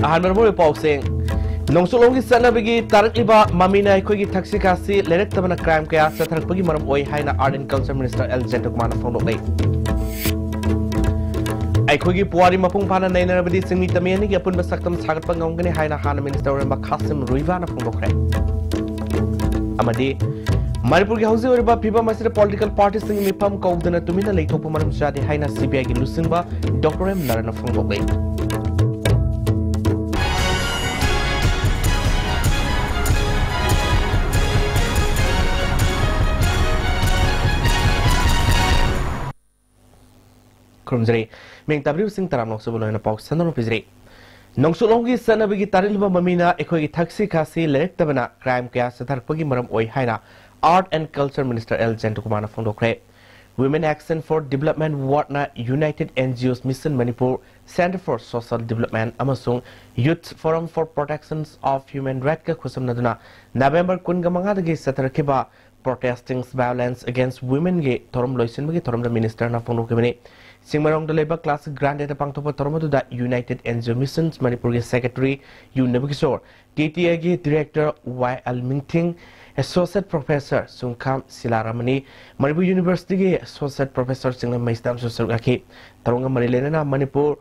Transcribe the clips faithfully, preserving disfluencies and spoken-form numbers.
ꯑꯍꯥꯟꯕ ꯃꯔꯨꯑꯣꯏꯕ ꯄꯥꯎꯁꯤꯡ꯫ ꯅꯣꯡꯆꯨꯞꯂꯣꯝꯒꯤ ꯆꯠꯅꯕꯤꯒꯤ ꯇꯥꯔꯛꯂꯤꯕ ꯃꯃꯤꯅ ꯑꯩꯈꯣꯏꯒꯤ ꯊꯛꯁꯤ ꯈꯥꯁꯤ ꯂꯩꯔꯛꯇꯕꯅ crime ꯀꯌꯥ ꯆꯠꯊꯔꯛꯄꯒꯤ ꯃꯔꯝ ꯑꯣꯏ ꯍꯥꯏꯅ Art and Culture Minister L ꯖꯌꯟꯇꯀꯨꯃꯥꯔꯅ ꯐꯣꯡꯗꯣꯛꯂꯦ꯫ ꯑꯩꯈꯣꯏꯒꯤ ꯄꯨꯋꯥꯔꯤ ꯃꯄꯨꯡ ꯐꯥꯅ ꯅꯩꯅꯔꯕꯗꯤ ꯆꯤꯡꯃꯤ ꯇꯝꯃꯤ ꯑꯅꯤꯒꯤ ꯑꯄꯨꯟꯕ ꯁꯛꯇꯝ ꯁꯥꯒꯠꯄ ꯉꯝꯒꯅꯤ ꯍꯥꯏꯅ ꯍꯥꯟꯅ minister ꯑꯣꯏꯔꯝꯕ ꯈꯥꯁꯤꯝ ꯔꯨꯏꯕꯥꯅ ꯐꯣꯡꯗꯣꯛꯈ꯭ꯔꯦ꯫ ꯑꯃꯗꯤ ꯃꯅꯤꯄꯨꯔꯒꯤ ꯍꯧꯖꯤꯛ ꯑꯣꯏꯔꯤꯕ ꯐꯤꯕꯝ ꯑꯁꯤꯗ political partyꯁꯤꯡꯒꯤ ꯃꯤꯐꯝ ꯀꯧꯗꯅ ꯇꯨꯃꯤꯟꯅ ꯂꯩꯊꯣꯛꯄ ꯃꯔꯝ ꯆꯥꯗꯦ ꯍꯥꯏꯅ CBIꯒꯤ ꯂꯨꯆꯤꯡꯕ Doctor ꯑꯦꯝ ꯅꯥꯔꯥꯅ ꯐꯣꯡꯗꯣꯛꯂꯦ꯫ ꯈꯨꯔꯨꯝꯖꯔꯤ꯫ ꯃꯤꯡ ꯇꯥꯕꯤꯔꯤꯕꯁꯤꯡ ꯇꯔꯥꯝꯅ ꯑꯣꯛꯆꯕ ꯂꯣꯏꯅ ꯄꯥꯎ ꯁꯟꯗꯣꯛꯅ ꯄꯤꯖꯔꯤ꯫ ꯅꯣꯡꯆꯨꯞꯂꯣꯝꯒꯤ ꯆꯠꯅꯕꯤꯒꯤ ꯇꯥꯔꯤꯛꯂꯤꯕ ꯃꯃꯤꯅ ꯑꯩꯈꯣꯏꯒꯤ ꯊꯛꯁꯤ ꯈꯥꯁꯤ ꯂꯩꯔꯛꯇꯕꯅ crime ꯀꯌꯥ ꯆꯠꯊꯔꯛꯄꯒꯤ ꯃꯔꯝ ꯑꯣꯏ ꯍꯥꯏꯅ Art and Culture Minister L ꯖꯌꯟꯇꯀꯨꯃꯥꯔꯅ ꯐꯣꯡꯗꯣꯛꯈ꯭ꯔꯦ꯫ Women Action for Development Wardꯅ United NGOs Mission Manipur, Centre for Social Development ꯑꯃꯁꯨꯡ Youth Forum for Protection of Human Rightꯀ ꯈꯨꯠꯁꯝꯅꯗꯨꯅ ꯅꯕꯦꯝꯕꯔ ꯀꯨꯟꯒ ꯃꯉꯥꯗꯒꯤ ꯆꯠꯊꯔꯛꯈꯤꯕ Protesting Violence Against Womenꯒꯤ ꯊꯧꯔꯝ ꯂꯣꯏꯁꯤꯟꯕꯒꯤ ꯊꯧꯔꯝꯗ ministerꯅ ꯐꯣꯡꯗꯣꯛꯈꯤꯕꯅꯤ꯫ ꯆꯤꯡꯃꯩꯔꯣꯡꯗ ꯂꯩꯕ Classic Grandeꯗ ꯄꯥꯡꯊꯣꯛꯄ ꯊꯧꯔꯝ ꯑꯗꯨꯗ United NGO Missions Manipurꯒꯤ secretary ꯌꯨ ꯅꯕꯀꯤꯁꯣꯔ, TTAꯒꯤ director Y L Mingthing, associate professor Sungkham ꯁꯤꯂꯥꯔꯥꯃꯅꯤ, ꯃꯅꯤꯄꯨꯔ universityꯒꯤ associate professorꯁꯤꯡꯅ ꯃꯩꯁꯇꯥꯝꯁꯨ ꯁꯔꯨꯛ ꯌꯥꯈꯤ꯫ ꯊꯧꯔꯝꯒ ꯃꯔꯤ ꯂꯩꯅꯅ ꯃꯅꯤꯄꯨꯔ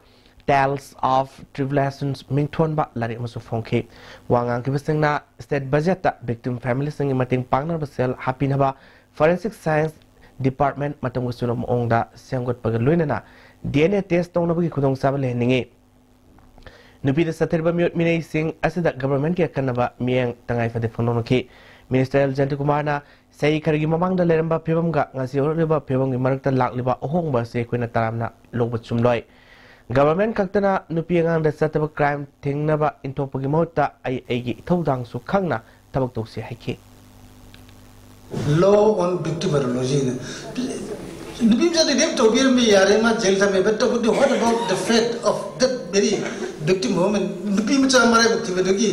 Tales of Tribulations ꯃꯤꯡꯊꯣꯟꯕ ꯂꯥꯏꯔꯤꯛ ꯑꯃꯁꯨ ꯐꯣꯡꯈꯤ꯫ ꯋꯥ ꯉꯥꯡꯈꯤꯕꯁꯤꯡꯅ state budgetꯇ victim familyꯁꯤꯡꯒꯤ ꯃꯇꯦꯡ ꯄꯥꯡꯅꯕ ꯁꯦꯜ ꯍꯥꯞꯄꯤꯅꯕ Forensic Science Department ꯃꯇꯝꯒ ꯆꯨꯅꯕ ꯃꯑꯣꯡꯗ ꯁꯦꯝꯒꯠꯄꯒ ꯂꯣꯏꯅꯅ DNA test ꯇꯧꯅꯕꯒꯤ ꯈꯨꯗꯣꯡꯆꯥꯕ ꯂꯩꯍꯟꯅꯤꯡꯏ꯫ ꯅꯨꯄꯤꯗ ꯆꯠꯊꯔꯤꯕ ꯃꯤꯑꯣꯠ ꯃꯤꯅꯩꯁꯤꯡ ꯑꯁꯤꯗ governmentꯀꯤ ꯑꯀꯟꯅꯕ ꯃꯤꯠꯌꯦꯡ ꯇꯉꯥꯏ ꯐꯗꯦ ꯐꯣꯡꯗꯣꯛꯅꯈꯤ꯫ Minister ꯑꯦꯜ ꯖꯌꯟꯇꯀꯨꯃꯥꯔꯅ ꯆꯍꯤ ꯈꯔꯒꯤ ꯃꯃꯥꯡꯗ ꯂꯩꯔꯝꯕ ꯐꯤꯕꯝꯒ ꯉꯁꯤ ꯍꯧꯔꯛꯂꯤꯕ ꯐꯤꯕꯝꯒꯤ ꯃꯔꯛꯇ ꯂꯥꯛꯂꯤꯕ ꯑꯍꯣꯡꯕ ꯑꯁꯤ ꯑꯩꯈꯣꯏꯅ ꯇꯔꯥꯝꯅ ꯂꯧꯕ ꯆꯨꯝꯂꯣꯏ꯫ Government ꯈꯛꯇꯅ ꯅꯨꯄꯤ ꯑꯉꯥꯡꯗ ꯆꯠꯇꯕ crime ꯊꯤꯡꯅꯕ ꯏꯟꯊꯣꯛꯄꯒꯤ ꯃꯍꯨꯠꯇ ꯑꯩ ꯑꯩꯒꯤ ꯏꯊꯧꯗꯥꯡꯁꯨ ꯈꯪꯅ ꯊꯕꯛ ꯇꯧꯁꯤ ꯍꯥꯏꯈꯤ꯫ Law on victimology ꯅ ꯅꯨꯄꯤ ꯃꯆꯥꯗꯤ rape ꯇꯧꯕꯤꯔꯝꯕ ꯌꯥꯔꯦ, ꯃꯥ jail ꯊꯝꯃꯦ, but ꯇꯧꯕꯗꯤ what about the fate of that very victim woman? ꯅꯨꯄꯤ ꯃꯆꯥ ꯃꯔꯥꯏꯕꯛ ꯊꯤꯕꯗꯨꯒꯤ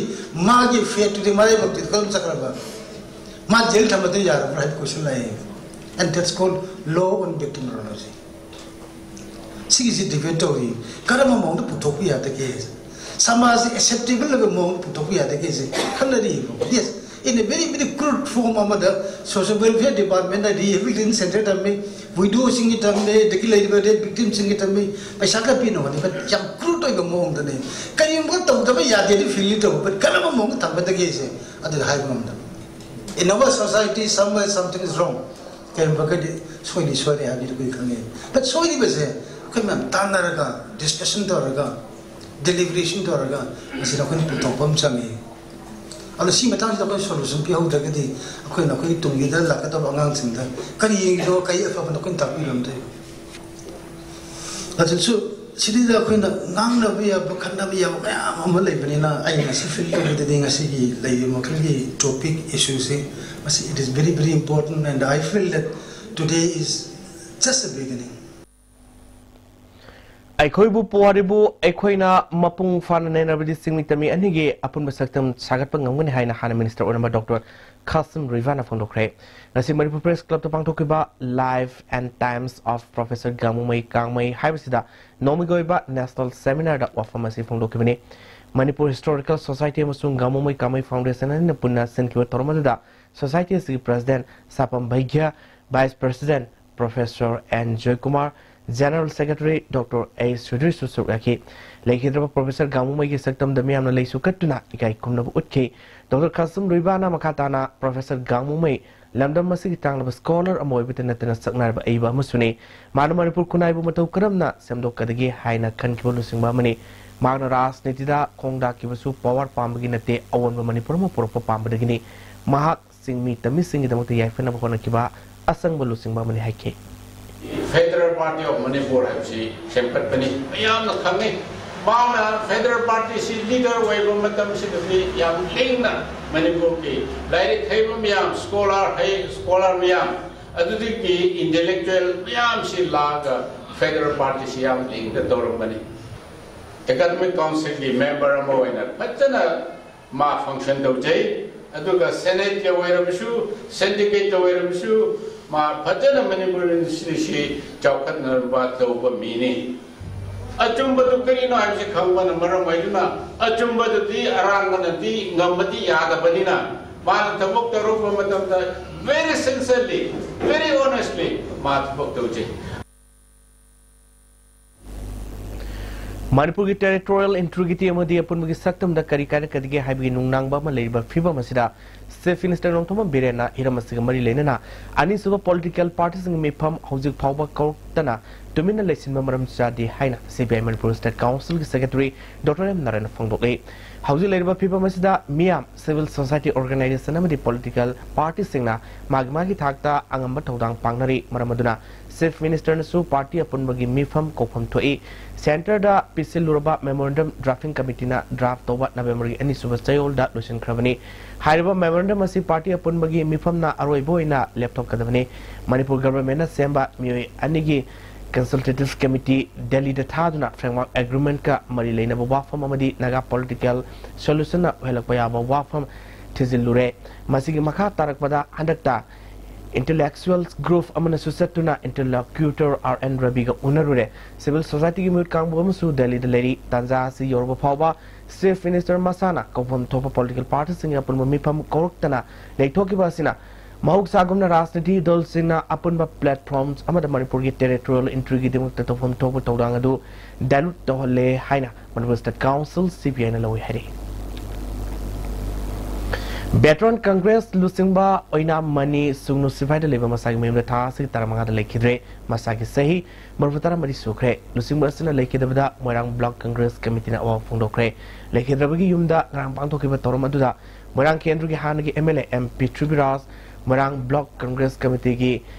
ꯃꯥꯒꯤ fate ꯇꯨꯗꯤ ꯃꯔꯥꯏꯕꯛꯇꯨꯗꯤ ꯀꯔꯝ ꯆꯠꯈ꯭ꯔꯕ? ꯃꯥ jail ꯊꯝꯕꯗ ꯌꯥꯔꯕ꯭ꯔꯥ ꯍꯥꯏꯕ question ꯂꯥꯛꯑꯦ꯫ And that's called law on victimology. ꯁꯤꯒꯤꯁꯤ debate ꯇꯧꯔꯤ, ꯀꯔꯝꯕ ꯃꯑꯣꯡꯗ ꯄꯨꯊꯣꯛꯄ ꯌꯥꯗꯒꯦ? ꯁꯃꯥꯖꯁꯤ ꯑꯦꯛꯁꯦꯞꯇꯦꯕꯜ ꯑꯣꯏꯕ ꯃꯑꯣꯡꯗ ꯄꯨꯊꯣꯛꯄ ꯌꯥꯗꯦ ꯀꯩꯁꯦ ꯈꯟꯅꯔꯤꯕ꯫ Yes, in a very very crude form ꯑꯃꯗ social welfare department ꯅ rehabilitation center ꯊꯝꯃꯤ, ꯋꯤꯗꯣꯁꯤꯡꯒꯤ ꯊꯝꯃꯤ, ꯑꯗꯒꯤ ꯂꯩꯔꯤꯕ ꯔꯦꯞ ꯚꯤꯛꯇꯤꯝꯁꯤꯡꯒꯤ ꯊꯝꯃꯤ, ꯄꯩꯁꯥ ꯈꯔ ꯄꯤꯅꯕꯅꯤ꯫ But ꯌꯥꯝ ꯀ꯭ꯔꯨꯗ ꯑꯣꯏꯕ ꯃꯑꯣꯡꯗꯅꯤ꯫ ꯀꯔꯤꯒꯨꯝꯕ ꯇꯧꯗꯕ ꯌꯥꯗꯦ ꯑꯗꯨ ꯐꯤꯜ ꯇꯧꯕ, but ꯀꯔꯝꯕ ꯃꯑꯣꯡꯗ ꯊꯝꯒꯗꯒꯦꯁꯦ ꯑꯗꯨꯗꯤ ꯍꯥꯏꯕ ꯉꯝꯗꯕ꯫ In our society somewhere something is wrong꯫ ꯀꯔꯤꯒꯨꯝꯕ ꯀꯗꯤ ꯁꯣꯏꯗꯤ ꯁꯣꯏꯔꯦ ꯍꯥꯏꯕꯗꯤ ꯑꯩꯈꯣꯏ ꯈꯪꯉꯦ꯫ But ꯁꯣꯏꯔꯤꯕꯁꯦ ꯑꯩꯈꯣꯏ ꯃꯌꯥꯝ ꯇꯥꯟꯅꯔꯒ, ꯗꯤꯁꯀꯁꯟ ꯇꯧꯔꯒ, ꯗꯤꯂꯤꯕꯔꯦꯁꯟ ꯇꯧꯔꯒ ꯃꯁꯤꯗ ꯑꯩꯈꯣꯏꯅ ꯄꯨꯊꯣꯛꯄ ꯑꯃ ꯆꯪꯉꯤ꯫ ꯑꯗꯣ ꯁꯤ ꯃꯇꯥꯡꯁꯤꯗ ꯑꯩꯈꯣꯏ ꯁꯣꯂꯨꯁꯟ ꯄꯤꯍꯧꯗ꯭ꯔꯒꯗꯤ ꯑꯩꯈꯣꯏꯅ ꯑꯩꯈꯣꯏꯒꯤ ꯇꯨꯡꯒꯤꯗ ꯂꯥꯛꯀꯗꯕ ꯑꯉꯥꯡꯁꯤꯡꯗ ꯀꯔꯤ ꯌꯦꯡꯉꯤꯅꯣ, ꯀꯔꯤ ꯑꯐꯕꯅꯣ ꯑꯩꯈꯣꯏꯅ ꯇꯥꯛꯄꯤꯔꯝꯗꯣꯏ꯫ ꯑꯗꯨꯁꯨ ꯁꯤꯗꯩꯗ ꯑꯩꯈꯣꯏꯅ ꯉꯥꯡꯅꯕ ꯌꯥꯕ, ꯈꯟꯅꯕ ꯌꯥꯕ ꯃꯌꯥꯝ ꯑꯃ ꯂꯩꯕꯅꯤꯅ ꯑꯩ ꯉꯁꯤ ꯐꯤꯜ ꯇꯧꯕꯗꯗꯤ ꯉꯁꯤꯒꯤ ꯂꯩꯔꯤꯕ ꯃꯈꯜꯒꯤ ꯇꯣꯄꯤꯛ ꯏꯁꯨꯁꯦ ꯃꯁꯤ, it is very very important and I feel that today is just a beginning꯫ ꯑꯩꯈꯣꯏꯕꯨ ꯄꯨꯋꯥꯔꯤꯕꯨ ꯑꯩꯈꯣꯏꯅ ꯃꯄꯨꯡ ꯐꯥꯅ ꯅꯩꯅꯔꯕꯗꯤ ꯆꯤꯡꯃꯤ ꯇꯝꯃꯤ ꯑꯅꯤꯒꯤ ꯑꯄꯨꯟꯕ ꯁꯛꯇꯝ ꯁꯥꯒꯠꯄ ꯉꯝꯒꯅꯤ ꯍꯥꯏꯅ ꯍꯥꯟꯅ ꯃꯤꯅꯤꯁꯇꯔ ꯑꯣꯏꯔꯝꯕ ꯗꯣꯛꯇꯔ ꯈꯥꯁꯤꯝ ꯔꯤꯕꯥꯅ ꯐꯣꯡꯗꯣꯛꯈ꯭ꯔꯦ꯫ ꯉꯁꯤ ꯃꯅꯤꯄꯨꯔ ꯄ꯭ꯔꯦꯁ ꯀ꯭ꯂꯕꯇ ꯄꯥꯡꯊꯣꯛꯈꯤꯕ Life and Times of Professor ꯒꯥꯡꯃꯨꯃꯩ ꯀꯥꯡꯃꯩ ꯍꯥꯏꯕꯁꯤꯗ ꯅꯣꯡꯃꯒꯤ ꯑꯣꯏꯕ ꯅꯦꯁꯅꯦꯜ ꯁꯦꯃꯤꯅꯥꯔꯗ ꯋꯥꯐꯝ ꯑꯁꯤ ꯐꯣꯡꯗꯣꯛꯈꯤꯕꯅꯤ꯫ ꯃꯅꯤꯄꯨꯔ ꯍꯤꯁꯇꯣꯔꯤꯀꯦꯜ ꯁꯣꯁꯥꯏꯇꯤ ꯑꯃꯁꯨꯡ ꯒꯥꯡꯃꯨꯃꯩ ꯀꯥꯡꯃꯩ ꯐꯥꯎꯟꯗꯦꯁꯟ ꯑꯅꯤꯅ ꯄꯨꯟꯅ ꯁꯤꯟꯈꯤꯕ ꯊꯧꯔꯝ ꯑꯗꯨꯗ ꯁꯣꯁꯥꯏꯇꯤ ꯑꯁꯤꯒꯤ president Sapam Vaigya, vice president professor N Joykumar, general secretary doctor A ꯁꯨꯙꯤꯔꯁꯨ ꯁꯔꯨꯛ ꯌꯥꯈꯤ꯫ ꯂꯩꯈꯤꯗ꯭ꯔꯕ ꯄ꯭ꯔꯣꯐꯦꯁꯔ ꯒꯥꯡꯃꯨꯃꯩꯒꯤ ꯁꯛꯇꯝꯗ ꯃꯤꯌꯥꯝꯅ ꯂꯩꯁꯨ ꯀꯠꯇꯨꯅ ꯏꯀꯥꯏ ꯈꯨꯝꯅꯕ ꯎꯠꯈꯤ꯫ ꯗꯣꯛꯇꯔ ꯈꯥꯁꯝ ꯔꯨꯏꯕꯥꯅ ꯃꯈꯥ ꯇꯥꯅ ꯄ꯭ꯔꯣꯐꯦꯁꯔ ꯒꯥꯡꯃꯨꯃꯩ ꯂꯝꯗꯝ ꯑꯁꯤꯒꯤ ꯇꯥꯡꯂꯕ ꯁ꯭ꯀꯣꯂꯔ ꯑꯃ ꯑꯣꯏꯕꯇ ꯅꯠꯇꯅ ꯁꯛꯅꯥꯏꯔꯕ ꯑꯏꯕ ꯑꯃꯁꯨꯅꯤ꯫ ꯃꯥꯅ ꯃꯅꯤꯄꯨꯔ ꯈꯨꯟꯅꯥꯏꯕꯨ ꯃꯇꯧ ꯀꯔꯝꯅ ꯁꯦꯝꯗꯣꯛꯀꯗꯒꯦ ꯍꯥꯏꯅ ꯈꯟꯈꯤꯕ ꯂꯨꯆꯤꯡꯕ ꯑꯃꯅꯤ꯫ ꯃꯍꯥꯛꯅ ꯔꯥꯖꯅꯤꯇꯤꯗ ꯈꯣꯡꯗꯥꯈꯤꯕꯁꯨ ꯄꯋꯥꯔ ꯄꯥꯝꯕꯒꯤ ꯅꯠꯇꯦ, ꯑꯑꯣꯟꯕ ꯃꯅꯤꯄꯨꯔ ꯑꯃ ꯄꯨꯔꯛꯄ ꯄꯥꯝꯕꯗꯒꯤꯅꯤ꯫ ꯃꯍꯥꯛ ꯆꯤꯡꯃꯤ ꯇꯝꯃꯤꯁꯤꯡꯒꯤꯗꯃꯛꯇ ꯌꯥꯏꯐꯅꯕ ꯍꯣꯠꯅꯈꯤꯕ ꯑꯆꯪꯕ ꯂꯨꯆꯤꯡꯕ ꯑꯃꯅꯤ ꯍꯥꯏꯈꯤ꯫ Federal Party of Manipur ꯍꯥꯏꯕꯁꯤ ꯁꯦꯝꯒꯠꯄꯅꯤ꯫ ꯃꯌꯥꯝꯅ ꯈꯪꯅꯩ꯫ ꯃꯥꯅ ꯐꯦꯗꯔꯦꯜ ꯄꯥꯔꯇꯤꯁꯤ ꯂꯤꯗꯔ ꯑꯣꯏꯕ ꯃꯇꯝꯁꯤꯗꯗꯤ ꯌꯥꯝ ꯂꯤꯡꯅ ꯃꯅꯤꯄꯨꯔꯒꯤ ꯂꯥꯏꯔꯤꯛ ꯍꯩꯕ ꯃꯌꯥꯝ, ꯁ꯭ꯀꯣꯂꯥꯔ ꯍꯩ, ꯁ꯭ꯀꯣꯂꯥꯔ ꯃꯌꯥꯝ, ꯑꯗꯨꯗꯒꯤ ꯏꯟꯇꯦꯂꯦꯛꯆꯨꯋꯦꯜ ꯃꯌꯥꯝꯁꯤ ꯂꯥꯛꯑꯒ ꯐꯦꯗꯔꯦꯜ ꯄꯥꯔꯇꯤꯁꯤ ꯌꯥꯝ ꯂꯤꯡꯅ ꯇꯧꯔꯝꯕꯅꯤ꯫ ꯑꯦꯀꯥꯗꯃꯤꯛ ꯀꯥꯎꯟꯁꯤꯜꯒꯤ ꯃꯦꯝꯕꯔ ꯑꯃ ꯑꯣꯏꯅ ꯐꯖꯅ ꯃꯥ ꯐꯪꯁꯟ ꯇꯧꯖꯩ꯫ ꯑꯗꯨꯒ ꯁꯦꯅꯦꯠꯀꯤ ꯑꯣꯏꯔꯕꯁꯨ, ꯁꯤꯟꯗꯤꯀꯦꯠꯇ ꯑꯣꯏꯔꯕꯁꯨ ꯃꯥ ꯐꯖꯅ ꯃꯅꯤꯄꯨꯔ ꯌꯨꯅꯤꯚꯔꯁꯤꯇꯤꯁꯤ ꯆꯥꯎꯈꯠꯅꯕ ꯇꯧꯕ ꯃꯤꯅꯤ꯫ ꯑꯆꯨꯝꯕꯗꯨ ꯀꯔꯤꯅꯣ ꯍꯥꯏꯕꯁꯤ ꯈꯪꯕꯅ ꯃꯔꯝ ꯑꯣꯏꯗꯨꯅ, ꯑꯆꯨꯝꯕꯗꯗꯤ ꯑꯔꯥꯟꯕꯅꯗꯤ ꯉꯝꯕꯗꯤ ꯌꯥꯗꯕꯅꯤꯅ, ꯃꯥꯅ ꯊꯕꯛ ꯇꯧꯔꯛꯄ ꯃꯇꯝꯗ very sincerely, very honestly ꯃꯥ ꯊꯕꯛ ꯇꯧꯖꯩ꯫ ꯃꯅꯤꯄꯨꯔꯒꯤ territorial integrity ꯑꯃꯗꯤ ꯑꯄꯨꯟꯕꯒꯤ ꯁꯛꯇꯝꯗ ꯀꯔꯤ ꯀꯥꯏꯔꯛꯀꯗꯒꯦ ꯍꯥꯏꯕꯒꯤ ꯅꯨꯡꯅꯥꯡꯕ ꯑꯃ ꯂꯩꯔꯤꯕ ꯐꯤꯕꯝ ꯑꯁꯤꯗ, Chief Minister ꯅꯣꯡꯊꯣꯝꯕꯝ ꯕꯤꯔꯦꯟꯅ ꯍꯤꯔꯝ ꯑꯁꯤꯒ ꯃꯔꯤ ꯂꯩꯅꯅ ꯑꯅꯤꯁꯨꯕ political partyꯁꯤꯡꯒꯤ ꯃꯤꯐꯝ ꯍꯧꯖꯤꯛ ꯐꯥꯎꯕ ꯀꯧꯔꯛꯇꯅ ꯇꯨꯃꯤꯟꯅ ꯂꯩꯁꯤꯟꯕ ꯃꯔꯝ ꯆꯥꯗꯦ ꯍꯥꯏꯅ CPI ꯃꯅꯤꯄꯨꯔ State Councilꯒꯤ Secretary Doctor ꯑꯦꯝ ꯅꯥꯔꯥꯌꯟꯅ ꯐꯣꯡꯗꯣꯛꯂꯤ꯫ ꯍꯧꯖꯤꯛ ꯂꯩꯔꯤꯕ ꯐꯤꯕꯝ ꯑꯁꯤꯗ ꯃꯤꯌꯥꯝ, civil society organization ꯑꯃꯗꯤ political partyꯁꯤꯡꯅ ꯃꯥꯒꯤ ꯃꯥꯒꯤ ꯊꯥꯛꯇ ꯑꯉꯝꯕ ꯊꯧꯗꯥꯡ ꯄꯥꯡꯅꯔꯤ꯫ ꯃꯔꯝ ꯑꯗꯨꯅ Chief Ministerꯅꯁꯨ party ꯑꯄꯨꯟꯕꯒꯤ ꯃꯤꯐꯝ ꯀꯧꯐꯝ ꯊꯣꯛꯏ꯫ Centreꯗ ꯄꯤꯁꯤꯜꯂꯨꯔꯕ memorandum drafting committeeꯅ draft ꯇꯧꯕ Novemberꯒꯤ ꯑꯅꯤꯁꯨꯕ ꯆꯌꯣꯜꯗ ꯂꯣꯏꯁꯤꯟꯈ꯭ꯔꯕꯅꯤ꯫ ꯍꯥꯏꯔꯤꯕ memorandum ꯑꯁꯤ party ꯑꯄꯨꯟꯕꯒꯤ ꯃꯤꯐꯝꯅ ꯑꯔꯣꯏꯕ ꯑꯣꯏꯅ ꯂꯦꯞꯊꯣꯛꯀꯗꯕꯅꯤ꯫ ꯃꯅꯤꯄꯨꯔ governmentꯅ ꯁꯦꯝꯕ ꯃꯤꯑꯣꯏ ꯑꯅꯤꯒꯤ consultative committee ꯗꯦꯜꯂꯤꯗ ꯊꯥꯗꯨꯅ framework agreementꯀ ꯃꯔꯤ ꯂꯩꯅꯕ ꯋꯥꯐꯝ ꯑꯃꯗꯤ ꯅꯥꯒꯥ political solutionꯅ ꯑꯣꯏꯍꯜꯂꯛꯄ ꯌꯥꯕ ꯋꯥꯐꯝ ꯊꯤꯖꯤꯜꯂꯨꯔꯦ꯫ ꯃꯁꯤꯒꯤ ꯃꯈꯥ ꯇꯥꯔꯛꯄꯗ ꯍꯟꯗꯛꯇ intellectual group ꯑꯃꯅꯁꯨ ꯆꯠꯇꯨꯅ interlocutor R N Raviꯒ ꯎꯅꯔꯨꯔꯦ꯫ Civil societyꯒꯤ ꯃꯤꯍꯨꯠ ꯀꯥꯡꯕꯨ ꯑꯃꯁꯨ ꯗꯦꯜꯂꯤꯗ ꯂꯩꯔꯤ꯫ ꯇꯥꯟꯖꯥ ꯑꯁꯤ ꯌꯧꯔꯕ ꯐꯥꯎꯕ Chief Minister ꯃꯁꯥꯅ ꯀꯧꯐꯝ ꯊꯣꯛꯄ political partyꯁꯤꯡꯒꯤ ꯑꯄꯨꯟꯕ ꯃꯤꯐꯝ ꯀꯧꯔꯛꯇꯅ ꯂꯩꯊꯣꯛꯈꯤꯕ ꯑꯁꯤꯅ ꯃꯍꯧꯁꯥꯒꯨꯝꯅ ꯔꯥꯖꯅꯤꯇꯤ ꯗꯜꯁꯤꯡꯅ ꯑꯄꯨꯟꯕ platforms ꯑꯃꯗ ꯃꯅꯤꯄꯨꯔꯒꯤ territorial integrityꯒꯤꯗꯃꯛꯇ ꯇꯧꯐꯝ ꯊꯣꯛꯄ ꯊꯧꯗꯥꯡ ꯑꯗꯨ dilute ꯇꯧꯍꯜꯂꯦ ꯍꯥꯏꯅ Manipur State Council, CPIꯅ ꯂꯧꯏ ꯍꯥꯏꯔꯤ꯫ Veteran Congress ꯂꯨꯆꯤꯡꯕ ꯑꯣꯏꯅꯥꯝ ꯃꯅꯤ ꯁꯨꯡꯅꯨ ꯁꯤꯐꯥꯏꯗ ꯂꯩꯕ ꯃꯁꯥꯒꯤ ꯃꯌꯨꯝꯗ ꯊꯥ ꯑꯁꯤꯒꯤ ꯇꯔꯥ ꯃꯉꯥꯗ ꯂꯩꯈꯤꯗ꯭ꯔꯦ꯫ ꯃꯁꯥꯒꯤ ꯆꯍꯤ ꯃꯔꯤꯐꯨ ꯇꯔꯥꯃꯔꯤ ꯁꯨꯈ꯭ꯔꯦ꯫ ꯂꯨꯆꯤꯡꯕ ꯑꯁꯤꯅ ꯂꯩꯈꯤꯗꯕꯗ ꯃꯣꯏꯔꯥꯡ Block Congress Committeeꯅ ꯑꯋꯥꯕ ꯐꯣꯡꯗꯣꯛꯈ꯭ꯔꯦ꯫ ꯂꯩꯈꯤꯗ꯭ꯔꯕꯒꯤ ꯌꯨꯝꯗ ꯉꯔꯥꯡ ꯄꯥꯡꯊꯣꯛꯈꯤꯕ ꯊꯧꯔꯝ ꯑꯗꯨꯗ ꯃꯣꯏꯔꯥꯡ ꯀꯦꯟꯗ꯭ꯔꯒꯤ ꯍꯥꯟꯅꯒꯤ MLA M ꯄ꯭ꯔꯤꯊ꯭ꯋꯤꯔꯥꯖ, ꯃꯣꯏꯔꯥꯡ Block Congress Committeeꯒꯤ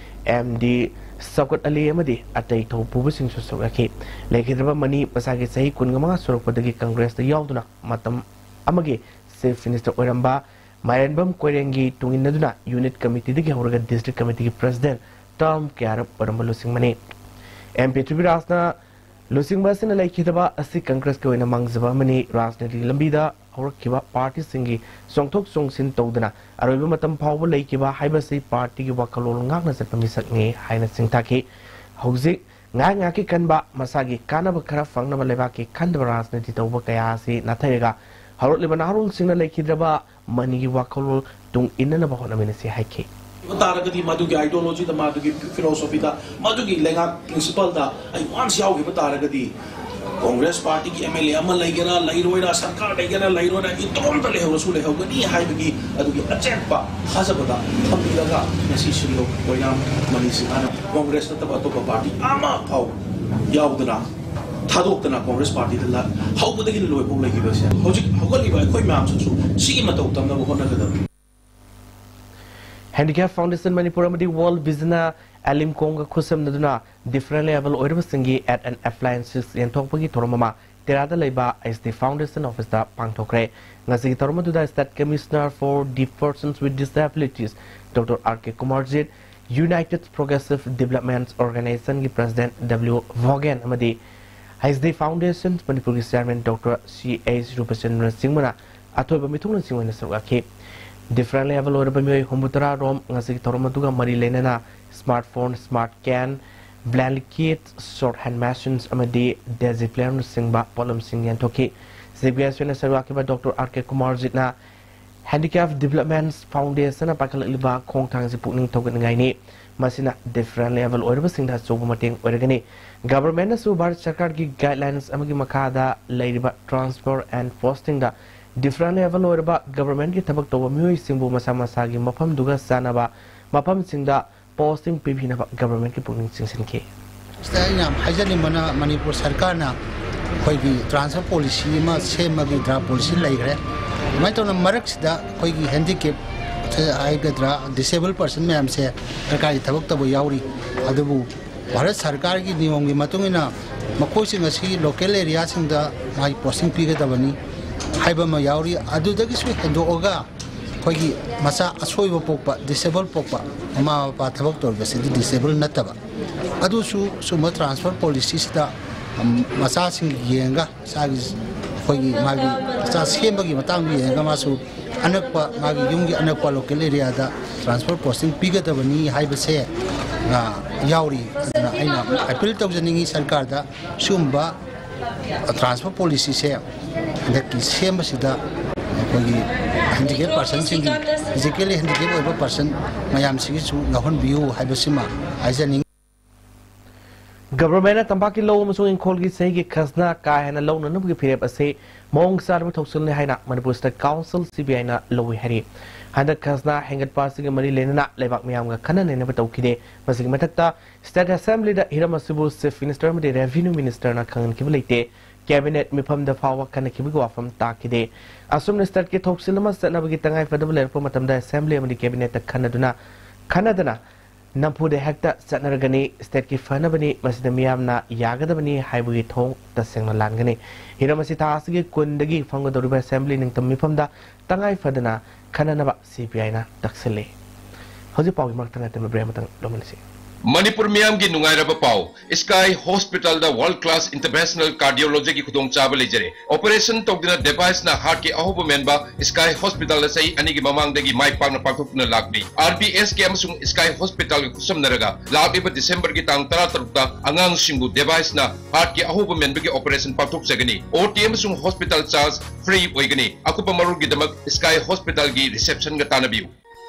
MD ꯁꯧꯀꯠ ꯑꯂꯤ ꯑꯃꯗꯤ ꯑꯇꯩ ꯊꯧꯄꯨꯕꯁꯤꯡꯁꯨ ꯁꯔꯨꯛ ꯌꯥꯈꯤ꯫ ꯂꯩꯈꯤꯗ꯭ꯔꯕ ꯃꯅꯤ ꯃꯁꯥꯒꯤ ꯆꯍꯤ ꯀꯨꯟꯃꯉꯥ ꯁꯨꯔꯛꯄꯗꯒꯤ Congressꯇ ꯌꯥꯎꯗꯨꯅ ꯃꯇꯝ ꯑꯃꯒꯤ Chief Minister ꯑꯣꯏꯔꯝꯕ ꯃꯥꯏꯔꯦꯟꯕꯝ ꯀꯣꯏꯔꯦꯡꯒꯤ ꯇꯨꯡꯏꯟꯅꯗꯨꯅ unit committeeꯗꯒꯤ ꯍꯧꯔꯒ district committeeꯒꯤ president term ꯀꯌꯥꯔꯛ ꯑꯣꯏꯔꯝꯕ ꯂꯨꯆꯤꯡꯕꯅꯤ꯫ M ꯄ꯭ꯔꯤꯊ꯭ꯋꯤꯔꯥꯖꯅ ꯂꯨꯆꯤꯡꯕ ꯑꯁꯤꯅ ꯂꯩꯈꯤꯗꯕ ꯑꯁꯤ Congressꯀꯤ ꯑꯣꯏꯅ ꯃꯥꯡꯖꯕ ꯑꯃꯅꯤ꯫ ꯔꯥꯖꯅꯤꯇꯤꯒꯤ ꯂꯝꯕꯤꯗ ꯍꯧꯔꯛꯈꯤꯕ partyꯁꯤꯡꯒꯤ ꯆꯣꯡꯊꯣꯛ ꯆꯣꯡꯁꯤꯟ ꯇꯧꯗꯅ ꯑꯔꯣꯏꯕ ꯃꯇꯝ ꯐꯥꯎꯕ ꯂꯩꯈꯤꯕ ꯍꯥꯏꯕꯁꯤ partyꯒꯤ ꯋꯥꯈꯜꯂꯣꯟ ꯉꯥꯛꯅ ꯆꯠꯄ ꯃꯤꯁꯛꯅꯤ ꯍꯥꯏꯅ ꯆꯤꯡꯊꯥꯈꯤ꯫ ꯍꯧꯖꯤꯛ ꯉꯥꯏꯍꯥꯛ ꯉꯥꯏꯍꯥꯛꯀꯤ ꯀꯟꯕ, ꯃꯁꯥꯒꯤ ꯀꯥꯟꯅꯕ ꯈꯔ ꯐꯪꯅꯕ ꯂꯩꯕꯥꯛꯀꯤ ꯈꯟꯗꯕ ꯔꯥꯖꯅꯤꯇꯤ ꯇꯧꯕ ꯀꯌꯥ ꯑꯁꯤ ꯅꯥꯊꯩꯔꯒ ꯍꯧꯔꯛꯂꯤꯕ ꯅꯍꯥꯔꯣꯜꯁꯤꯡꯅ ꯂꯩꯈꯤꯗ꯭ꯔꯕ ꯃꯅꯤꯒꯤ ꯋꯥꯈꯜꯂꯣꯟ ꯇꯨꯡ ꯏꯟꯅꯅꯕ ꯍꯣꯠꯅꯃꯤꯟꯅꯁꯤ ꯍꯥꯏꯈꯤ꯫ ꯇꯥꯔꯒꯗꯤ ꯃꯗꯨꯒꯤ ideologyꯗ, ꯃꯗꯨꯒꯤ philosophyꯗ, ꯃꯗꯨꯒꯤ ꯂꯩꯉꯥꯛ principleꯗ ꯑꯩ once ꯌꯥꯎꯈꯤꯕ ꯇꯥꯔꯒꯗꯤ Congress partyꯒꯤ M L A ꯑꯃ ꯂꯩꯒꯦꯔꯥ ꯂꯩꯔꯣꯏꯔꯥ, ꯁꯔꯀꯥꯔ ꯂꯩꯒꯦꯔꯥ ꯂꯩꯔꯣꯏꯔꯥ, ꯏꯇꯣꯝꯇ ꯂꯩꯍꯧꯔꯁꯨ ꯂꯩꯍꯧꯒꯅꯤ ꯍꯥꯏꯕꯒꯤ ꯑꯗꯨꯒꯤ ꯑꯆꯦꯠꯄ ꯊꯥꯖꯕꯗ ꯊꯝꯕꯤꯔꯒ ꯉꯁꯤ ꯁꯤꯜꯂꯣ ꯑꯣꯏꯅꯥꯝ ꯃꯅꯤ ꯁꯤꯡꯍꯅ Congress ꯅꯠꯇꯕ ꯑꯇꯣꯞꯄ party ꯑꯃ ꯐꯥꯎ ꯌꯥꯎꯗꯅ ꯊꯥꯗꯣꯛꯇꯅ Congress partyꯗ ꯂ-, ꯍꯧꯕꯗꯒꯤꯅ ꯂꯣꯏꯐꯥꯎ ꯂꯩꯈꯤꯕꯁꯦ ꯍꯧꯖꯤꯛ ꯍꯧꯒꯠꯂꯤꯕ ꯑꯩꯈꯣꯏ ꯃꯌꯥꯝꯁꯤꯁꯨ ꯁꯤꯒꯤ ꯃꯇꯧ ꯇꯝꯅꯕ ꯍꯣꯠꯅꯒꯗꯕꯅꯤ꯫ Handicap Foundation ꯃꯅꯤꯄꯨꯔ ꯑꯃꯗꯤ World Visionꯅ ꯑꯦꯂꯤꯝꯀꯣꯡꯒ ꯈꯨꯠꯁꯝꯅꯗꯨꯅ differently able ꯑꯣꯏꯔꯕꯁꯤꯡꯒꯤ Aid and Appliances ꯌꯦꯟꯊꯣꯛꯄꯒꯤ ꯊꯧꯔꯝ ꯑꯃ ꯇꯦꯔꯥꯗ ꯂꯩꯕ H D Foundation officeꯇ ꯄꯥꯡꯊꯣꯛꯈ꯭ꯔꯦ꯫ ꯉꯁꯤꯒꯤ ꯊꯧꯔꯝ ꯑꯗꯨꯗ State Commissioner for the Persons with Disabilities Doctor R K Kumarjit, United Progressive Development Organizationꯒꯤ President W ꯚꯣꯒꯦꯟ ꯑꯃꯗꯤ H D Foundation ꯃꯅꯤꯄꯨꯔꯒꯤ Chairman Doctor C H ꯔꯨꯄꯆꯟꯗ꯭ꯔ ꯁꯤꯡꯍꯅ ꯑꯊꯣꯏꯕ ꯃꯤꯊꯨꯡꯂꯦꯟꯁꯤꯡ ꯑꯣꯏꯅ ꯁꯔꯨꯛ ꯌꯥꯈꯤ꯫ Differently able ꯑꯣꯏꯔꯕ ꯃꯤꯑꯣꯏ ꯍꯨꯝꯐꯨ ꯇꯔꯥ ꯔꯣꯝ ꯉꯁꯤꯒꯤ ꯊꯧꯔꯝ ꯑꯗꯨꯒ ꯃꯔꯤ ꯂꯩꯅꯅ smartphone, smart can, blanket, short hand machines ꯑꯃꯗꯤ Desiplane ꯅꯆꯤꯡꯕ ꯄꯣꯠꯂꯝꯁꯤꯡ ꯌꯦꯟꯊꯣꯛꯈꯤ꯫ ꯁꯤꯕꯤꯑꯦꯁ ꯑꯣꯏꯅ ꯁꯔꯨꯛ ꯌꯥꯈꯤꯕ Doctor R K ꯀꯨꯃꯥꯔꯖꯤꯠꯅ Handicap Development Foundationꯅ ꯄꯥꯏꯈꯠꯂꯛꯂꯤꯕ ꯈꯣꯡꯊꯥꯡꯁꯤ ꯄꯨꯛꯅꯤꯡ ꯊꯧꯒꯠꯅꯤꯡꯉꯥꯏꯅꯤ꯫ ꯃꯁꯤꯅ differently able ꯑꯣꯏꯔꯕꯁꯤꯡꯗ ꯑꯆꯧꯕ ꯃꯇꯦꯡ ꯑꯣꯏꯔꯒꯅꯤ꯫ Governmentꯅꯁꯨ ꯚꯥꯔꯠ ꯁꯔꯀꯥꯔꯒꯤ guidelines ꯑꯃꯒꯤ ꯃꯈꯥꯗ ꯂꯩꯔꯤꯕ transfer and postingꯗ differently able ꯑꯣꯏꯔꯕ governmentꯀꯤ ꯊꯕꯛ ꯇꯧꯕ ꯃꯤꯑꯣꯏꯁꯤꯡꯕꯨ ꯃꯁꯥ ꯃꯁꯥꯒꯤ ꯃꯐꯝꯗꯨꯒ ꯆꯥꯟꯅꯕ ꯃꯐꯝꯁꯤꯡꯗ posting ꯄꯤꯕꯤꯅꯕ governmentꯀꯤ ꯄꯨꯛꯅꯤꯡ ꯆꯤꯡꯁꯤꯟꯈꯤ꯫ ꯁꯤꯗ ꯑꯩꯅ ꯍꯥꯏꯖꯅꯤꯡꯕꯅ ꯃꯅꯤꯄꯨꯔ ꯁꯔꯀꯥꯔꯅ ꯑꯩꯈꯣꯏꯒꯤ transfer policy ꯑꯃ ꯁꯦꯝꯕꯒꯤ draft policy ꯂꯩꯈ꯭ꯔꯦ꯫ ꯑꯗꯨꯃꯥꯏꯅ ꯇꯧꯅ ꯃꯔꯛꯁꯤꯗ ꯑꯩꯈꯣꯏꯒꯤ handicap ꯍꯥꯏꯒꯗ꯭ꯔꯥ, disable person ꯃꯌꯥꯝꯁꯦ ꯁꯔꯀꯥꯔꯒꯤ ꯊꯕꯛ ꯇꯧꯕ ꯌꯥꯎꯔꯤ꯫ ꯑꯗꯨꯕꯨ ꯚꯥꯔꯠ ꯁꯔꯀꯥꯔꯒꯤ ꯅꯤꯌꯣꯝꯒꯤ ꯃꯇꯨꯡ ꯏꯟꯅ ꯃꯈꯣꯏꯁꯤꯡ ꯑꯁꯤ local areaꯁꯤꯡꯗ ꯃꯥꯒꯤ posting ꯄꯤꯒꯗꯕꯅꯤ ꯍꯥꯏꯕ ꯑꯃ ꯌꯥꯎꯔꯤ꯫ ꯑꯗꯨꯗꯒꯤꯁꯨ ꯍꯦꯟꯗꯣꯛꯑꯒ ꯑꯩꯈꯣꯏꯒꯤ ꯃꯆꯥ ꯑꯁꯣꯏꯕ ꯄꯣꯛꯄ, disable ꯄꯣꯛꯄ, ꯃꯃꯥ ꯃꯄꯥ ꯊꯕꯛ ꯇꯧꯔꯤꯕꯁꯤꯗꯤ disable ꯅꯠꯇꯕ, ꯑꯗꯨꯁꯨ ꯁꯨꯝꯕ transfer policyꯁꯤꯗ, ꯎꯝ, ꯃꯆꯥꯁꯤꯡ ꯌꯦꯡꯉꯒ ꯏꯁꯥꯒꯤ ꯑꯩꯈꯣꯏꯒꯤ ꯃꯥꯒꯤ ꯃꯆꯥ ꯁꯦꯝꯕꯒꯤ ꯃꯇꯥꯡꯗ ꯌꯦꯡꯉꯒ ꯃꯥꯁꯨ ꯑꯅꯛꯄ, ꯃꯥꯒꯤ ꯌꯨꯝꯒꯤ ꯑꯅꯛꯄ local areaꯗ transfer posting ꯄꯤꯒꯗꯕꯅꯤ ꯍꯥꯏꯕꯁꯦ, ꯑ, ꯌꯥꯎꯔꯤ꯫ ꯑꯗꯨꯅ ꯑꯩꯅ ꯑꯄꯤꯜ ꯇꯧꯖꯅꯤꯡꯉꯤ ꯁꯔꯀꯥꯔꯗ, ꯁꯤꯒꯨꯝꯕ transfer policyꯁꯦ ꯍꯟꯗꯛꯀꯤ ꯁꯦꯝꯕꯁꯤꯗ ꯑꯩꯈꯣꯏꯒꯤ handicap personꯁꯤꯡꯒꯤ, physically handicap ꯑꯣꯏꯕ person ꯃꯌꯥꯝꯁꯤꯒꯤꯁꯨ ꯌꯥꯎꯍꯟꯕꯤꯌꯨ ꯍꯥꯏꯕꯁꯤꯃ ꯍꯥꯏꯖꯅꯤꯡꯉꯤ꯫ Governmentꯅ ꯇꯝꯄꯥꯛꯀꯤ ꯂꯧ ꯑꯃꯁꯨꯡ ꯏꯪꯈꯣꯜꯒꯤ ꯆꯍꯤꯒꯤ ꯈꯖꯅꯥ ꯀꯥ ꯍꯦꯟꯅ ꯂꯧꯅꯅꯕꯒꯤ ꯐꯤꯔꯦꯞ ꯑꯁꯤ ꯃꯑꯣꯡ ꯆꯥꯗꯕ ꯊꯧꯁꯤꯜꯅꯤ ꯍꯥꯏꯅ ꯃꯅꯤꯄꯨꯔ State Council, CBIꯅ ꯂꯧꯏ ꯍꯥꯏꯔꯤ꯫ ꯍꯟꯗꯛ ꯈꯖꯅꯥ ꯍꯦꯟꯒꯠꯄ ꯑꯁꯤꯒ ꯃꯔꯤ ꯂꯩꯅꯅ ꯂꯩꯕꯥꯛ ꯃꯤꯌꯥꯝꯒ ꯈꯟꯅ ꯅꯩꯅꯕ ꯇꯧꯈꯤꯗꯦ꯫ ꯃꯁꯤꯒꯤ ꯃꯊꯛꯇ State Assemblyꯗ ꯍꯤꯔꯝ ꯑꯁꯤꯕꯨ Chief Minister ꯑꯃꯗꯤ Revenue Ministerꯅ ꯈꯪꯍꯟꯈꯤꯕ ꯂꯩꯇꯦ꯫ Cabinet ꯃꯤꯐꯝꯗ ꯐꯥꯎꯕ ꯈꯟꯅꯈꯤꯕꯒꯤ ꯋꯥꯐꯝ ꯇꯥꯈꯤꯗꯦ꯫ ꯑꯁꯨꯝꯅ stateꯀꯤ ꯊꯧꯁꯤꯜ ꯑꯃ ꯆꯠꯅꯕꯒꯤ ꯇꯉꯥꯏ ꯐꯗꯕ ꯂꯩꯔꯛꯄ ꯃꯇꯝꯗ Assembly ꯑꯃꯗꯤ Cabinetꯇ ꯈꯟꯅꯗꯨꯅ, ꯈꯟꯅꯗꯅ ꯅꯝꯐꯨꯗ ꯍꯦꯛꯇ ꯆꯠꯅꯔꯒꯅꯤ꯫ Stateꯀꯤ ꯐꯅꯕꯅꯤ, ꯃꯁꯤꯗ ꯃꯤꯌꯥꯝꯅ ꯌꯥꯒꯗꯕꯅꯤ ꯍꯥꯏꯕꯒꯤ ꯊꯧꯑꯣꯡ ꯇꯁꯦꯡꯅ ꯂꯥꯟꯒꯅꯤ꯫ ꯍꯤꯔꯝ ꯑꯁꯤ ꯊꯥ ꯑꯁꯤꯒꯤ ꯀꯨꯟꯗꯒꯤ ꯐꯝꯒꯗꯧꯔꯤꯕ Assembly ꯅꯤꯡꯇꯝ ꯃꯤꯐꯝꯗ ꯇꯉꯥꯏ ꯐꯗꯅ ꯈꯟꯅꯅꯕ CBIꯅ ꯇꯛꯁꯤꯜꯂꯤ꯫ ꯍꯧꯖꯤꯛ ꯄꯥꯎꯒꯤ ꯃꯔꯛ ꯊꯪꯅ ꯇꯦꯟꯕ break ꯑꯃꯇꯪ ꯂꯧꯃꯤꯟꯅꯁꯤ꯫ ꯃꯅꯤꯄꯨꯔ ꯃꯤꯌꯥꯝꯒꯤ ꯅꯨꯡꯉꯥꯏꯔꯕ ꯄꯥꯎ, Sky Hospitalꯗ world class international cardiologyꯒꯤ ꯈꯨꯗꯣꯡꯆꯥꯕ ꯂꯩꯖꯔꯦ꯫ Operation ꯇꯧꯗꯨꯅ deviceꯅ heartꯀꯤ ꯑꯍꯣꯕ ꯃꯦꯟꯕ Sky Hospitalꯗ ꯆꯍꯤ ꯑꯅꯤꯒꯤ ꯃꯃꯥꯡꯗꯒꯤ ꯃꯥꯏ ꯄꯥꯛꯅ ꯄꯥꯡꯊꯣꯛꯇꯨꯅ ꯂꯥꯛꯂꯤ꯫ RBSK ꯑꯃꯁꯨꯡ Sky Hospitalꯒ ꯈꯨꯠꯁꯝꯅꯔꯒ ꯂꯥꯛꯂꯤꯕ Decemberꯒꯤ ꯇꯥꯡ ꯇꯔꯥꯇꯔꯨꯛꯇ ꯑꯉꯥꯡꯁꯤꯡꯕꯨ deviceꯅ heartꯀꯤ ꯑꯍꯣꯕ ꯃꯦꯟꯕꯒꯤ operation ꯄꯥꯡꯊꯣꯛꯆꯒꯅꯤ꯫ OT ꯑꯃꯁꯨꯡ hospital charge free ꯑꯣꯏꯒꯅꯤ꯫ ꯑꯀꯨꯞꯄ ꯃꯔꯣꯜꯒꯤꯗꯃꯛ Sky Hospitalꯒꯤ receptionꯒ ꯇꯥꯟꯅꯕꯤꯌꯨ꯫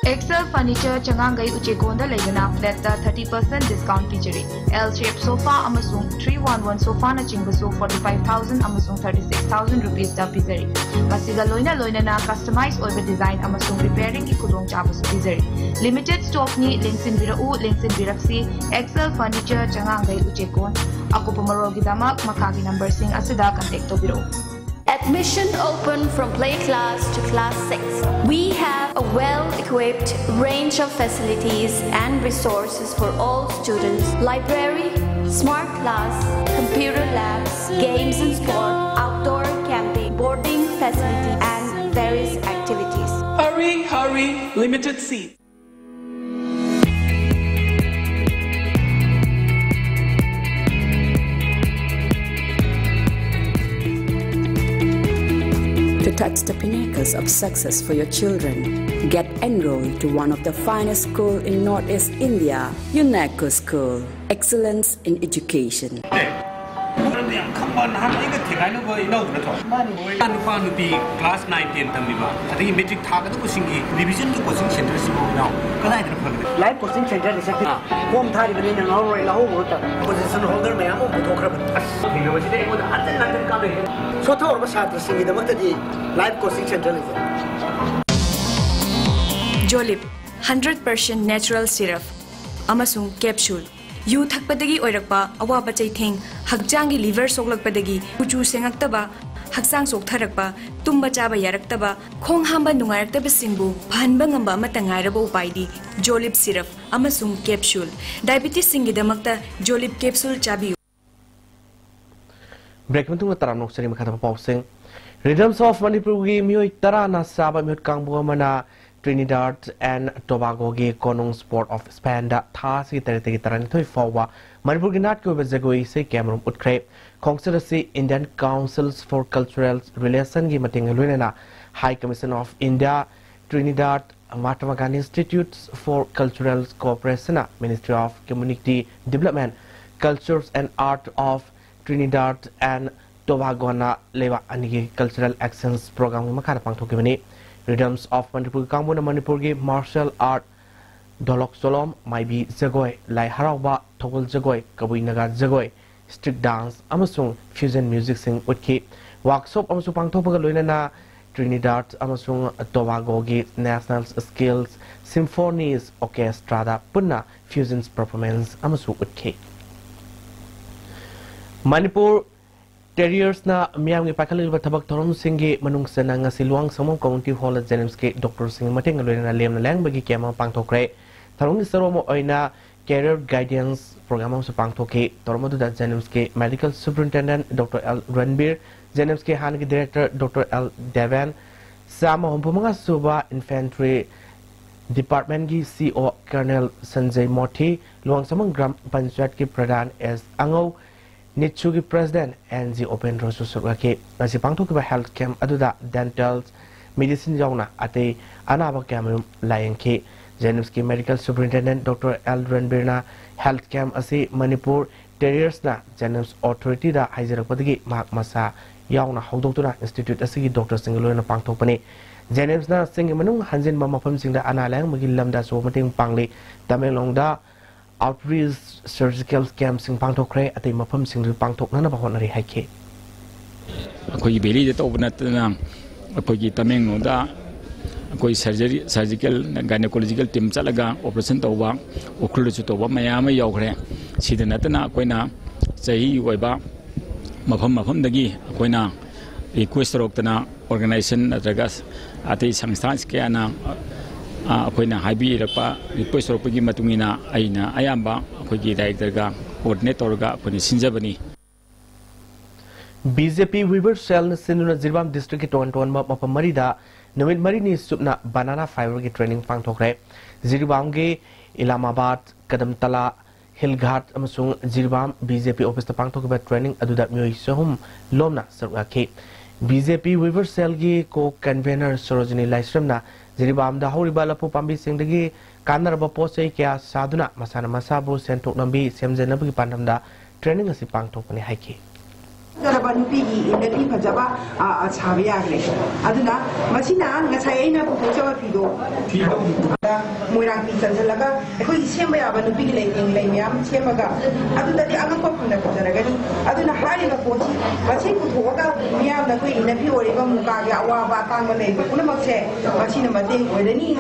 Excel Furniture ꯆꯉꯥꯡꯒꯩ ꯎꯆꯦꯀꯣꯟꯗ ꯂꯩꯕꯅ flatꯇ thirty percent discount ꯄꯤꯖꯔꯤ꯫ L shape sofa ꯑꯃꯁꯨꯡ three one one sofaꯅꯆꯤꯡꯕꯁꯨ forty five thousand ꯑꯃꯁꯨꯡ thirty six thousand rupeesꯇ ꯄꯤꯖꯔꯤ꯫ ꯃꯁꯤꯒ ꯂꯣꯏꯅ ꯂꯣꯏꯅꯅ customize ꯑꯣꯏꯕ design ꯑꯃꯁꯨꯡ repairingꯒꯤ ꯈꯨꯗꯣꯡꯆꯥꯕꯁꯨ ꯄꯤꯖꯔꯤ꯫ Limited stockꯅꯤ, ꯂꯦꯡꯁꯤꯟꯕꯤꯔꯛꯎ, ꯂꯦꯡꯁꯤꯟꯕꯤꯔꯛꯁꯤ꯫ Excel Furniture ꯆꯉꯥꯡꯒꯩ ꯎꯆꯦꯀꯣꯟ꯫ ꯑꯀꯨꯞꯄ ꯃꯔꯣꯜꯒꯤꯗꯃꯛ ꯃꯈꯥꯒꯤ numberꯁꯤꯡ ꯑꯁꯤꯗ contact ꯇꯧꯕꯤꯔꯛꯎ꯫ Admission open from play class to class six. We have a well-equipped range of facilities and resources for all students. Library, smart class, computer labs, games and sport, outdoor camping, boarding facility, and various activities. Hurry, hurry, limited seats. To touch the pinnacles of success for your children. Get enrolled to one of the finest school in Northeast India, UNESCO School. Excellence in education. ꯃꯔꯝꯗꯤ ꯌꯥꯝ ꯈꯪꯕ ꯅꯍꯥꯟ ꯑꯩꯒ ꯊꯦꯡꯒꯥꯏꯅꯕ ꯏꯅꯥꯎꯗꯨ ꯅꯠꯇ꯭ꯔꯣ? ꯃꯥꯅꯤ꯫ ꯏꯆꯥ ꯅꯨꯄꯥ ꯅꯨꯄꯤ class nine ten ꯇꯝꯃꯤꯕ ꯑꯗꯒꯤ matric ꯊꯥꯒꯗꯧꯕꯁꯤꯡꯒꯤ revision ꯒꯤ coaching centre ꯁꯤꯕꯨ ꯏꯅꯥꯎ ꯀꯗꯥꯏꯗꯅ ꯐꯒꯗꯒꯦ? Live coaching centre ꯁꯦ ꯑꯥ꯫ form ꯊꯥꯔꯤꯕꯅꯤꯅ ꯉꯥꯎꯔꯣꯏ ꯂꯧꯍꯧꯕ ꯇꯥ꯫ Position holder ꯃꯌꯥꯝ ꯑꯃ ꯄꯨꯊꯣꯛꯈ꯭ꯔꯕꯅꯤ꯫ ꯊꯦꯡꯅꯕꯁꯤꯗ ꯑꯩꯉꯣꯟꯗ ꯍꯟꯖꯤꯟ ꯍꯟꯖꯤꯟ ꯀꯥꯞꯂꯛꯏ꯫ ꯁꯣꯠꯊꯍꯧꯔꯕ ꯁꯥꯇ꯭ꯔꯁꯤꯡꯒꯤꯗꯃꯛꯇꯗꯤ live coaching centre ꯂꯩꯖꯩ꯫ ꯖꯣꯂꯤꯞ ꯍꯟꯗ꯭ꯔꯦꯠ ꯄꯥꯔꯁꯦꯟ natural syrup ꯑꯃꯁꯨꯡ capsule꯫ ꯌꯨ ꯊꯛꯄꯗꯒꯤ ꯑꯣꯏꯔꯛꯄ ꯑꯋꯥꯕ ꯆꯩꯊꯦꯡ, ꯍꯛꯆꯥꯡꯒꯤ liver ꯁꯣꯛꯂꯛꯄꯗꯒꯤ ꯀꯨꯆꯨ ꯁꯦꯡꯉꯛꯇꯕ, ꯍꯛꯆꯥꯡ ꯆꯣꯛꯊꯔꯛꯄ, ꯇꯨꯝꯕ ꯆꯥꯕ ꯌꯥꯔꯛꯇꯕ, ꯈꯣꯡ ꯍꯥꯝꯕ ꯅꯨꯡꯉꯥꯏꯔꯛꯇꯕꯁꯤꯡꯕꯨ ꯐꯍꯟꯕ ꯉꯝꯕ ꯑꯃꯠꯇ ꯉꯥꯏꯔꯕ ꯎꯄꯥꯏꯗꯤ ꯖꯣꯂꯤꯞ syrup ꯑꯃꯁꯨꯡ capsule꯫ Diabetesꯁꯤꯡꯒꯤꯗꯃꯛꯇ ꯖꯣꯂꯤꯞ capsule ꯆꯥꯕꯤꯌꯨ꯫ Break ꯃꯇꯨꯡꯗ ꯇꯔꯥꯝꯅ ꯑꯣꯛꯆꯔꯤ꯫ ꯃꯈꯥ ꯇꯥꯕ ꯄꯥꯎꯁꯤꯡ꯫ Rhythms of ꯃꯅꯤꯄꯨꯔꯒꯤ ꯃꯤꯑꯣꯏ ꯇꯔꯥꯅ ꯁꯥꯕ ꯃꯤꯍꯨꯠ ꯀꯥꯡꯕꯨ ꯑꯃꯅ Trinidad and Tobagoꯒꯤ ꯀꯣꯅꯨꯡ Port of Spainꯗ ꯊꯥ ꯑꯁꯤꯒꯤ ꯇꯔꯦꯠꯇꯒꯤ ꯇꯔꯥꯅꯤꯊꯣꯏ ꯐꯥꯎꯕ ꯃꯅꯤꯄꯨꯔꯒꯤ ꯅꯥꯠꯀꯤ ꯑꯣꯏꯕ ꯖꯒꯣꯏ ꯏꯁꯩ ꯀꯌꯥꯃꯔꯨꯝ ꯎꯠꯈ꯭ꯔꯦ꯫ ꯈꯣꯡꯆꯠ ꯑꯁꯤ Indian Councils for Cultural Relationꯒꯤ ꯃꯇꯦꯡꯒ ꯂꯣꯏꯅꯅ High Commission of India, Trinidad, Mahatma Gandhi Institutes for Cultural Cooperation, Ministry of Community Development, Cultures and Art of Trinidad and Tobagoꯅ ꯂꯩꯕꯥꯛ ꯑꯅꯤꯒꯤ cultural exchange programꯒꯤ ꯃꯈꯥꯗ ꯄꯥꯡꯊꯣꯛꯈꯤꯕꯅꯤ꯫ Rhythms of ꯃꯅꯤꯄꯨꯔꯒꯤ ꯀꯥꯡꯕꯨꯅ ꯃꯅꯤꯄꯨꯔꯒꯤ martial art, ꯗꯣꯂꯣꯛ ꯆꯣꯂꯣꯝ, ꯃꯥꯏꯕꯤ ꯖꯒꯣꯏ, ꯂꯥꯏ ꯍꯔꯥꯎꯕ, ꯊꯧꯒꯜ ꯖꯒꯣꯏ, ꯀꯕꯨꯏ ꯅꯥꯒꯥ ꯖꯒꯣꯏ, street dance ꯑꯃꯁꯨꯡ fusion musicꯁꯤꯡ ꯎꯠꯈꯤ꯫ Workshop ꯑꯃꯁꯨ ꯄꯥꯡꯊꯣꯛꯄꯒ ꯂꯣꯏꯅꯅ Trinidad ꯑꯃꯁꯨꯡ Tobagoꯒꯤ National Skills Symphonies Orchestraꯗ ꯄꯨꯟꯅ fusion performance ꯑꯃꯁꯨ ꯎꯠꯈꯤ꯫ ꯃꯅꯤꯄꯨꯔ Terriersꯅ ꯃꯤꯌꯥꯝꯒꯤ ꯄꯥꯏꯈꯠꯂꯛꯂꯤꯕ ꯊꯕꯛ ꯊꯧꯔꯝꯁꯤꯡꯒꯤ ꯃꯅꯨꯡ ꯆꯟꯅ ꯉꯁꯤ ꯂꯨꯋꯥꯡꯁꯪꯕꯝ Community Hallꯗ JNIMSꯀꯤ doctorꯁꯤꯡꯒꯤ ꯃꯇꯦꯡꯒ ꯂꯣꯏꯅꯅ ꯂꯦꯝꯅ ꯂꯥꯌꯦꯡꯕꯒꯤ camp ꯑꯃ ꯄꯥꯡꯊꯣꯛꯈ꯭ꯔꯦ꯫ ꯊꯧꯔꯝꯒꯤ ꯆꯔꯣ ꯑꯃ ꯑꯣꯏꯅ career guidance program ꯑꯃꯁꯨ ꯄꯥꯡꯊꯣꯛꯈꯤ꯫ ꯊꯧꯔꯝ ꯑꯗꯨꯗ JNIMSꯀꯤ Medical Superintendent Doctor L ꯔꯟꯕꯤꯔ, JNIMSꯀꯤ ꯍꯥꯟꯅꯒꯤ Director Doctor L ꯗꯦꯕꯦꯟ, ꯆꯥꯝꯃ ꯍꯨꯝꯐꯨ ꯃꯉꯥ ꯁꯨꯕ Infantry Departmentꯀꯤ CO Colonel ꯁꯟꯖꯌ ꯃꯣꯊꯤ, ꯂꯨꯋꯥꯡꯁꯪꯕꯝ ꯒ꯭ꯔꯥꯝ ꯄꯟꯆꯥꯌꯠꯀꯤ ꯄ꯭ꯔꯙꯥꯟ ꯑꯦꯁ ꯑꯉꯧ, ꯅꯤꯠꯁꯨꯒꯤ President ꯑꯦꯟ ꯖꯤ ꯎꯄꯦꯟꯗ꯭ꯔꯁꯨ ꯁꯔꯨꯛ ꯌꯥꯈꯤ꯫ ꯉꯁꯤ ꯄꯥꯡꯊꯣꯛꯈꯤꯕ health camp ꯑꯗꯨꯗ dental, ꯃꯦꯗꯤꯁꯤꯟ ꯌꯥꯎꯅ ꯑꯇꯩ ꯑꯅꯥꯕ ꯀꯌꯥꯃꯔꯨꯝ ꯂꯥꯌꯦꯡꯈꯤ꯫ ꯖꯦꯅꯤꯝꯁꯀꯤ ꯃꯦꯗꯤꯀꯦꯜ ꯁꯨꯄꯔꯤꯟꯇꯦꯟꯗꯦꯟꯠ ꯗꯣꯛꯇꯔ ꯑꯦꯜ ꯔꯟꯕꯤꯔꯅ ꯍꯦꯜꯊ ꯀꯦꯝꯞ ꯑꯁꯤ ꯃꯅꯤꯄꯨꯔ ꯇꯦꯔꯤꯌꯔꯁꯅ ꯖꯦꯅꯤꯝꯁ ꯑꯣꯊꯣꯔꯤꯇꯤꯗ ꯍꯥꯏꯖꯔꯛꯄꯗꯒꯤ ꯃꯍꯥꯛ ꯃꯁꯥ ꯌꯥꯎꯅ ꯍꯧꯗꯣꯛꯇꯨꯅ ꯏꯟꯁꯇꯤꯇ꯭ꯌꯨꯠ ꯑꯁꯤꯒꯤ ꯗꯣꯛꯇꯔꯁꯤꯡꯒ ꯂꯣꯏꯅꯅ ꯄꯥꯡꯊꯣꯛꯄꯅꯤ꯫ ꯖꯦꯅꯤꯝꯁꯅ ꯆꯤꯡꯒꯤ ꯃꯅꯨꯡ ꯍꯟꯖꯤꯟꯕ ꯃꯐꯝꯁꯤꯡꯗ ꯑꯅꯥ ꯂꯥꯌꯦꯡꯕꯒꯤ ꯂꯝꯗ ꯑꯆꯧꯕ ꯃꯇꯦꯡ ꯄꯥꯡꯂꯤ꯫ ꯇꯃꯦꯡꯂꯣꯡꯗ ꯑꯥꯎꯠꯔꯤꯆ ꯁꯔꯖꯤꯀꯦꯜ ꯀꯦꯝꯞꯁꯤꯡ ꯄꯥꯡꯊꯣꯛꯈ꯭ꯔꯦ, ꯑꯇꯩ ꯃꯐꯝꯁꯤꯡꯗꯁꯨ ꯄꯥꯡꯊꯣꯛꯅꯅꯕ ꯍꯣꯠꯅꯔꯤ ꯍꯥꯏꯈꯤ꯫ ꯑꯩꯈꯣꯏꯒꯤ ꯚꯦꯂꯤꯗ ꯇꯧꯕ ꯅꯠꯇꯅ ꯑꯩꯈꯣꯏꯒꯤ ꯇꯃꯦꯡꯂꯣꯡꯗ ꯑꯩꯈꯣꯏ ꯁꯔꯖꯔꯤ, ꯁꯔꯖꯤꯀꯦꯜ, ꯒꯥꯏꯅꯣꯀꯣꯂꯣꯖꯤꯀꯦꯜ ꯇꯤꯝ ꯆꯠꯂꯒ ꯑꯣꯄꯔꯦꯁꯟ ꯇꯧꯕ, ꯎꯈ꯭ꯔꯨꯜꯗꯁꯨ ꯇꯧꯕ ꯃꯌꯥꯝ ꯑꯃ ꯌꯥꯎꯈ꯭ꯔꯦ꯫ ꯁꯤꯗ ꯅꯠꯇꯅ ꯑꯩꯈꯣꯏꯅ ꯆꯍꯤꯒꯤ ꯑꯣꯏꯕ ꯃꯐꯝ ꯃꯐꯝꯗꯒꯤ ꯑꯩꯈꯣꯏꯅ ꯔꯤꯀ꯭ꯋꯦꯁ ꯇꯧꯔꯛꯇꯅ ꯑꯣꯔꯒꯅꯥꯏꯖꯦꯁꯟ ꯅꯠꯇ꯭ꯔꯒ ꯑꯇꯩ ꯁꯪꯁꯊꯥꯟ ꯀꯌꯥꯅ, ꯑ, ꯑꯩꯈꯣꯏꯅ ꯍꯥꯏꯕꯤꯔꯛꯄ, ꯔꯤꯀ꯭ꯋꯦꯁ ꯇꯧꯔꯛꯄꯒꯤ ꯃꯇꯨꯡ ꯏꯟꯅ ꯑꯩꯅ ꯑꯌꯥꯝꯕ ꯑꯩꯈꯣꯏꯒꯤ ꯗꯥꯏꯔꯦꯛꯇꯔꯒ ꯀꯣꯑꯣꯔꯗꯤꯅꯦꯠ ꯇꯧꯔꯒ ꯑꯩꯈꯣꯏꯅ ꯁꯤꯟꯖꯕꯅꯤ꯫ ꯕꯤ ꯖꯦ ꯄꯤ ꯋꯤꯚꯔ ꯁꯦꯜꯅ ꯁꯤꯟꯗꯨꯅ ꯖꯤꯔꯤꯕꯥꯝ ꯗꯤꯁꯇ꯭ꯔꯤꯛꯀꯤ ꯇꯣꯉꯥꯟ ꯇꯣꯉꯥꯟꯕ ꯃꯐꯝ ꯃꯔꯤꯗ ꯅꯨꯃꯤꯠ ꯃꯔꯤꯅꯤ ꯆꯨꯞꯅ ꯕꯅꯥꯅꯥ ꯐꯥꯏꯕꯔꯒꯤ ꯇ꯭ꯔꯦꯅꯤꯡ ꯄꯥꯡꯊꯣꯛꯈ꯭ꯔꯦ꯫ ꯖꯤꯔꯤꯕꯥꯝꯒꯤ ꯏꯂꯥꯃꯥꯕꯥꯗ, ꯀꯗꯝꯇꯂꯥ, ꯍꯤꯜ ꯘꯥꯠ ꯑꯃꯁꯨꯡ ꯖꯤꯔꯤꯕꯥꯝ ꯕꯤ ꯖꯦ ꯄꯤ ꯑꯣꯐꯤꯁꯇ ꯄꯥꯡꯊꯣꯛꯈꯤꯕ ꯇ꯭ꯔꯦꯅꯤꯡ ꯑꯗꯨꯗ ꯃꯤꯑꯣꯏ ꯆꯍꯨꯝ ꯂꯣꯝꯅ ꯁꯔꯨꯛ ꯌꯥꯈꯤ꯫ ꯕꯤ ꯖꯦ ꯄꯤ ꯋꯤꯚꯔ ꯁꯦꯜꯒꯤ ꯀꯣ ꯀꯟꯚꯦꯅꯔ ꯁꯣꯔꯣꯖꯤꯅꯤ ꯂꯥꯏꯁ꯭ꯔꯝꯅ ꯖꯤꯔꯤꯕꯥꯝꯗ ꯍꯧꯔꯤꯕ ꯂꯐꯨ ꯄꯥꯝꯕꯤꯁꯤꯡꯗꯒꯤ ꯀꯥꯟꯅꯔꯕ ꯄꯣꯠ ꯆꯩ ꯀꯌꯥ ꯁꯥꯗꯨꯅ ꯃꯁꯥꯅ ꯃꯁꯥꯕꯨ ꯁꯦꯟꯊꯣꯛ ꯂꯝꯕꯤ ꯁꯦꯝꯖꯅꯕꯒꯤ ꯄꯥꯟꯗꯝꯗ ꯇ꯭ꯔꯦꯅꯤꯡ ꯑꯁꯤ ꯄꯥꯡꯊꯣꯛꯄꯅꯤ ꯍꯥꯏꯈꯤ꯫ ꯐꯖꯔꯕ ꯅꯨꯄꯤꯒꯤ ꯏꯟꯅꯐꯤ ꯐꯖꯕ, ꯑ, ꯑ, ꯁꯥꯕ ꯌꯥꯈ꯭ꯔꯦ꯫ ꯑꯗꯨꯅ ꯃꯁꯤꯅ ꯉꯁꯥꯏ ꯑꯩꯅ ꯄꯨꯊꯣꯛꯆꯕ ꯐꯤꯗꯣ, ꯃꯣꯏꯔꯥꯡ ꯐꯤ ꯆꯟꯁꯤꯜꯂꯒ ꯑꯩꯈꯣꯏꯒꯤ ꯁꯦꯝꯕ ꯌꯥꯕ ꯅꯨꯄꯤꯒꯤ ꯂꯩꯇꯦꯡ ꯂꯩ ꯃꯌꯥꯝ ꯁꯦꯝꯃꯒ ꯑꯗꯨꯗꯗꯤ ꯑꯉꯛꯄ ꯐꯪꯅ ꯐꯖꯔꯒꯅꯤ꯫ ꯑꯗꯨꯅ ꯍꯥꯏꯔꯤꯕ ꯄꯣꯠꯁꯤ ꯃꯁꯤ ꯄꯨꯊꯣꯛꯑꯒ ꯃꯤꯌꯥꯝꯅ ꯑꯩꯈꯣꯏ ꯏꯟꯅꯐꯤ ꯑꯣꯏꯔꯤꯕ ꯃꯨꯀꯥꯒꯤ ꯑꯋꯥꯕ ꯑꯇꯥꯡꯕ ꯂꯩꯕ ꯄꯨꯝꯅꯃꯛꯁꯦ ꯃꯁꯤꯅ ꯃꯇꯦꯡ ꯑꯣꯏꯔꯅꯤ꯫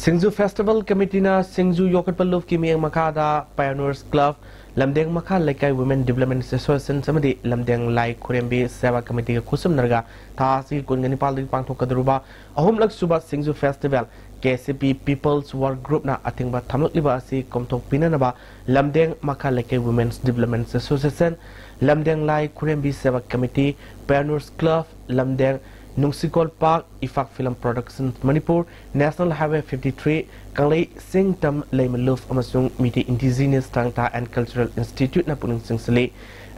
ꯁꯤꯡꯖꯨ ꯐꯦꯁꯇꯤꯚꯦꯜ ꯀꯃꯤꯇꯤꯅ ꯁꯤꯡꯖꯨ ꯌꯣꯛꯈꯠꯄ ꯂꯨꯞꯀꯤ ꯃꯤꯠꯌꯦꯡ ꯃꯈꯥꯗ ꯄꯥꯏꯑꯣꯅꯤꯌꯔꯁ ꯀ꯭ꯂꯕ, ꯂꯝꯗꯦꯡ ꯃꯈꯥ ꯂꯩꯀꯥꯏ ꯋꯨꯃꯦꯟ ꯗꯤꯕ꯭ꯂꯞꯃꯦꯟ ꯑꯦꯁꯣꯁꯤꯌꯦꯁꯟ ꯑꯃꯗꯤ ꯂꯝꯗꯦꯡ ꯂꯥꯏ ꯈꯨꯔꯦꯝꯕꯤ ꯁꯦꯕꯥ ꯀꯃꯤꯇꯤꯒ ꯈꯨꯠꯁꯝꯅꯔꯒ ꯊꯥ ꯑꯁꯤꯒꯤ ꯀꯨꯟꯒ ꯅꯤꯄꯥꯜꯗꯒꯤ ꯄꯥꯡꯊꯣꯛꯀꯗꯧꯔꯤꯕ ꯑꯍꯨꯝꯂꯛ ꯁꯨꯕ ꯁꯤꯡꯖꯨ ꯐꯦꯁꯇꯤꯚꯦꯜ ꯀꯦ ꯁꯤ ꯄꯤ ꯄꯤꯄꯜꯁ ꯋꯥꯔꯛ ꯒ꯭ꯔꯨꯞꯅ ꯑꯊꯤꯡꯕ ꯊꯝꯂꯛꯂꯤꯕ ꯑꯁꯤ ꯀꯣꯝꯊꯣꯛꯄꯤꯅꯅꯕ ꯂꯝꯗꯦꯡ ꯃꯈꯥ ꯂꯩꯀꯥꯏ ꯋꯨꯃꯦꯟꯁ ꯗꯤꯕ꯭ꯂꯞꯃꯦꯟ ꯑꯦꯁꯣꯁꯤꯌꯦꯁꯟ, ꯂꯝꯗꯦꯡ ꯂꯥꯏ ꯈꯨꯔꯦꯝꯕꯤ ꯁꯦꯕꯥ committee, pioneers club, Lamdeng Nungshikol park, Iphak film production Manipur, national highway fifty three, ꯀꯪꯂꯩ ꯆꯤꯡ ꯇꯝ ꯂꯩꯃ ꯂꯨꯞ ꯑꯃꯁꯨꯡ ꯃꯤꯇꯩ ꯏꯟꯗꯤꯖꯤꯅꯁ ꯊꯥꯡ ꯇꯥ ꯑꯦꯟ ꯀꯜꯆꯔꯦꯜ ꯏꯟꯁꯇꯤꯇ꯭ꯌꯨꯠꯅ ꯄꯨꯛꯅꯤꯡ ꯆꯤꯡꯁꯤꯜꯂꯤ꯫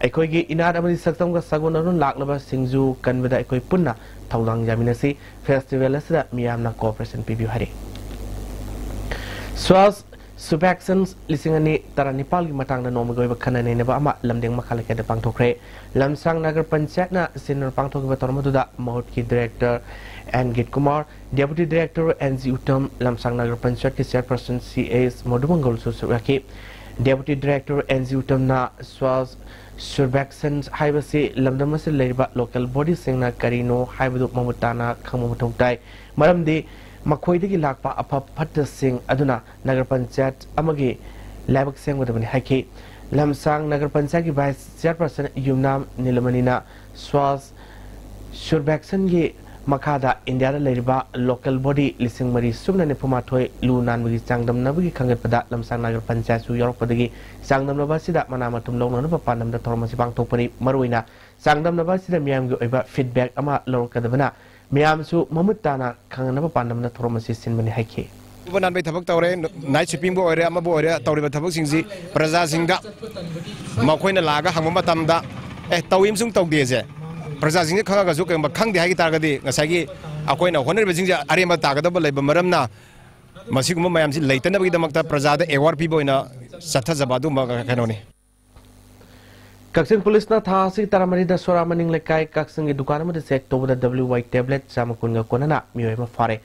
ꯑꯩꯈꯣꯏꯒꯤ ꯏꯅꯥꯠ ꯑꯃꯗꯤ ꯁꯛꯇꯝꯒ ꯁꯥꯒꯣꯟꯅꯗꯨꯅ ꯂꯥꯛꯂꯕ ꯁꯤꯡꯖꯨ ꯀꯟꯕꯗ ꯑꯩꯈꯣꯏ ꯄꯨꯟꯅ ꯊꯧꯗꯥꯡ ꯌꯥꯃꯤꯟꯅꯁꯤ꯫ ꯐꯦꯁꯇꯤꯚꯦꯜ ꯑꯁꯤꯗ ꯃꯤꯌꯥꯝꯅ ꯀꯣꯑꯣꯄꯔꯦꯁꯟ ꯄꯤꯕꯤꯌꯨ ꯍꯥꯏꯔꯤ꯫ ꯁ꯭ꯋꯥꯁ ꯁꯨꯚꯦꯛꯁꯟ ꯂꯤꯁꯤꯡ ꯑꯅꯤ ꯇꯔꯥꯅꯤꯄꯥꯜꯒꯤ ꯃꯇꯥꯡꯗ ꯅꯣꯡꯃꯒꯤ ꯑꯣꯏꯕ ꯈꯟꯅ ꯅꯩꯅꯕ ꯑꯃ ꯂꯝꯗꯤꯡ ꯃꯈꯥ ꯂꯩꯀꯥꯏꯗ ꯄꯥꯡꯊꯣꯛꯈ꯭ꯔꯦ꯫ ꯂꯝꯁꯥꯡ ꯅꯒꯔ ꯄꯟꯆꯥꯌꯠꯅ ꯁꯤꯟꯗꯨꯅ ꯄꯥꯡꯊꯣꯛꯈꯤꯕ ꯊꯧꯔꯝ ꯑꯗꯨꯗ ꯃꯍꯨꯠꯀꯤ director N Geet Kumar, deputy director N G Uttam, Lamsang Nagar ꯄꯟꯆꯥꯌꯠꯀꯤ ꯆꯦꯌꯔꯄꯔꯁꯟ ꯁꯤ ꯑꯦꯁ ꯃꯣꯗꯨꯃꯪꯒꯜꯁꯨ ꯁꯔꯨꯛ ꯌꯥꯈꯤ꯫ ꯗꯦꯄꯨꯇꯤ ꯗꯤꯔꯦꯛꯇꯔ ꯑꯦꯟ ꯖꯤ ꯎꯇꯝꯅ ꯁ꯭ꯋꯥꯁ ꯁꯨꯔꯕꯦꯛꯁꯟ ꯍꯥꯏꯕꯁꯤ ꯂꯝꯗꯝ ꯑꯁꯤꯗ ꯂꯩꯔꯤꯕ ꯂꯣꯀꯦꯜ ꯕꯣꯗꯤꯁꯤꯡꯅ ꯀꯔꯤꯅꯣ ꯍꯥꯏꯕꯗꯨ ꯃꯃꯨꯠ ꯇꯥꯅ ꯈꯪꯕ ꯃꯊꯧ ꯇꯥꯏ, ꯃꯔꯝꯗꯤ ꯃꯈꯣꯏꯗꯒꯤ ꯂꯥꯛꯄ ꯑꯐ ꯐꯠꯇꯁꯤꯡ ꯑꯗꯨꯅ ꯅꯒꯔ ꯄꯟꯆꯥꯌꯠ ꯑꯃꯒꯤ ꯂꯥꯏꯕꯛ ꯁꯦꯝꯒꯗꯕꯅꯤ ꯍꯥꯏꯈꯤ꯫ ꯂꯝꯁꯥꯡ ꯅꯒꯔ ꯄꯟꯆꯥꯌꯠꯀꯤ ꯚꯥꯏꯁ ꯆꯦꯌꯔꯄꯔꯁꯟ ꯌꯨꯝꯅꯥꯝ ꯅꯤꯂꯃꯅꯤꯅ ꯁ꯭ꯋꯥꯁ ꯁꯨꯔꯕꯦꯛꯁꯟꯒꯤ ꯃꯈꯥꯗ ꯏꯟꯗꯤꯌꯥꯗ ꯂꯩꯔꯤꯕ ꯂꯣꯀꯦꯜ ꯕꯣꯗꯤ ꯂꯤꯁꯤꯡ ꯃꯔꯤ ꯁꯨꯞꯅ ꯅꯤꯐꯨ ꯃꯥꯊꯣꯏ ꯂꯨ ꯅꯥꯟꯕꯒꯤ ꯆꯥꯡꯗꯝꯅꯕꯒꯤ ꯈꯟꯒꯠꯄꯗ ꯂꯝꯁꯥꯡ ꯅꯒꯔ ꯄꯟꯆꯥꯌꯠꯁꯨ ꯌꯥꯎꯔꯛꯄꯗꯒꯤ ꯆꯥꯡꯗꯝꯅꯕ ꯑꯁꯤꯗ ꯃꯅꯥ ꯃꯊꯨꯝ ꯂꯧꯅꯅꯕ ꯄꯥꯟꯗꯝꯗ ꯊꯧꯔꯝ ꯑꯁꯤ ꯄꯥꯡꯊꯣꯛꯄꯅꯤ꯫ ꯃꯔꯨꯑꯣꯏꯅ ꯆꯥꯡꯗꯝꯅꯕ ꯑꯁꯤꯗ ꯃꯤꯌꯥꯝꯒꯤ ꯑꯣꯏꯕ ꯐꯤꯗꯕꯦꯛ ꯑꯃ ꯂꯧꯔꯛꯀꯗꯕꯅ ꯃꯤꯌꯥꯝꯁꯨ ꯃꯃꯨꯠ ꯇꯥꯅ ꯈꯪꯅꯅꯕ ꯄꯥꯟꯗꯝꯗ ꯊꯧꯔꯝ ꯑꯁꯤ ꯁꯤꯟꯕꯅꯤ ꯍꯥꯏꯈꯤ꯫ ꯂꯨꯕ ꯅꯥꯟꯕꯒꯤ ꯊꯕꯛ ꯇꯧꯔꯦ, ꯅꯥꯏꯠ ꯁ꯭ꯋꯤꯄꯤꯡꯕꯨ ꯑꯣꯏꯔꯦ, ꯑꯃꯕꯨ ꯑꯣꯏꯔꯦ, ꯇꯧꯔꯤꯕ ꯊꯕꯛꯁꯤꯡꯁꯤ ꯄ꯭ꯔꯖꯥꯁꯤꯡꯗ ꯃꯈꯣꯏꯅ ꯂꯥꯛꯑꯒ ꯍꯪꯕ ꯃꯇꯝꯗ, "ꯑꯦ, ꯇꯧꯏ ꯑꯃꯁꯨꯡ ꯇꯧꯗꯦꯁꯦ", ꯄ꯭ꯔꯖꯥꯁꯤꯡꯁꯦ ꯈꯪꯉꯒꯁꯨ ꯀꯩꯒꯨꯝꯕ ꯈꯪꯗꯦ ꯍꯥꯏꯈꯤ ꯇꯥꯔꯒꯗꯤ ꯉꯁꯥꯏꯒꯤ ꯑꯩꯈꯣꯏꯅ ꯍꯣꯠꯅꯔꯤꯕꯁꯤꯡꯁꯦ ꯑꯔꯦꯝꯕ ꯇꯥꯒꯗꯕ ꯂꯩꯕ ꯃꯔꯝꯅ ꯃꯁꯤꯒꯨꯝꯕ ꯃꯌꯥꯝꯁꯤ ꯂꯩꯇꯅꯕꯒꯤꯗꯃꯛꯇ ꯄ꯭ꯔꯖꯥꯗ ꯑꯦꯋꯥꯔ ꯄꯤꯕ ꯑꯣꯏꯅ ꯆꯠꯊꯖꯕ ꯑꯗꯨꯒꯨꯝꯕ ꯀꯩꯅꯣꯅꯤ꯫ ꯀꯛꯆꯤꯡ ꯄꯨꯂꯤꯁꯅ ꯊꯥ ꯑꯁꯤꯒꯤ ꯇꯔꯥꯃꯔꯤꯗ ꯁꯣꯔꯥ ꯃꯅꯤꯡ ꯂꯩꯀꯥꯏ ꯀꯛꯆꯤꯡꯒꯤ ꯗꯨꯀꯥꯟ ꯑꯃꯗ ꯆꯦꯛ ꯇꯧꯕꯗ ꯗꯕ꯭ꯂꯤꯎ ꯋꯥꯏ ꯇꯦꯕ꯭ꯂꯦꯠ ꯆꯥꯝꯃ ꯀꯨꯟꯒ ꯀꯣꯟꯅꯅ ꯃꯤꯑꯣꯏ ꯑꯃ ꯐꯥꯔꯦ꯫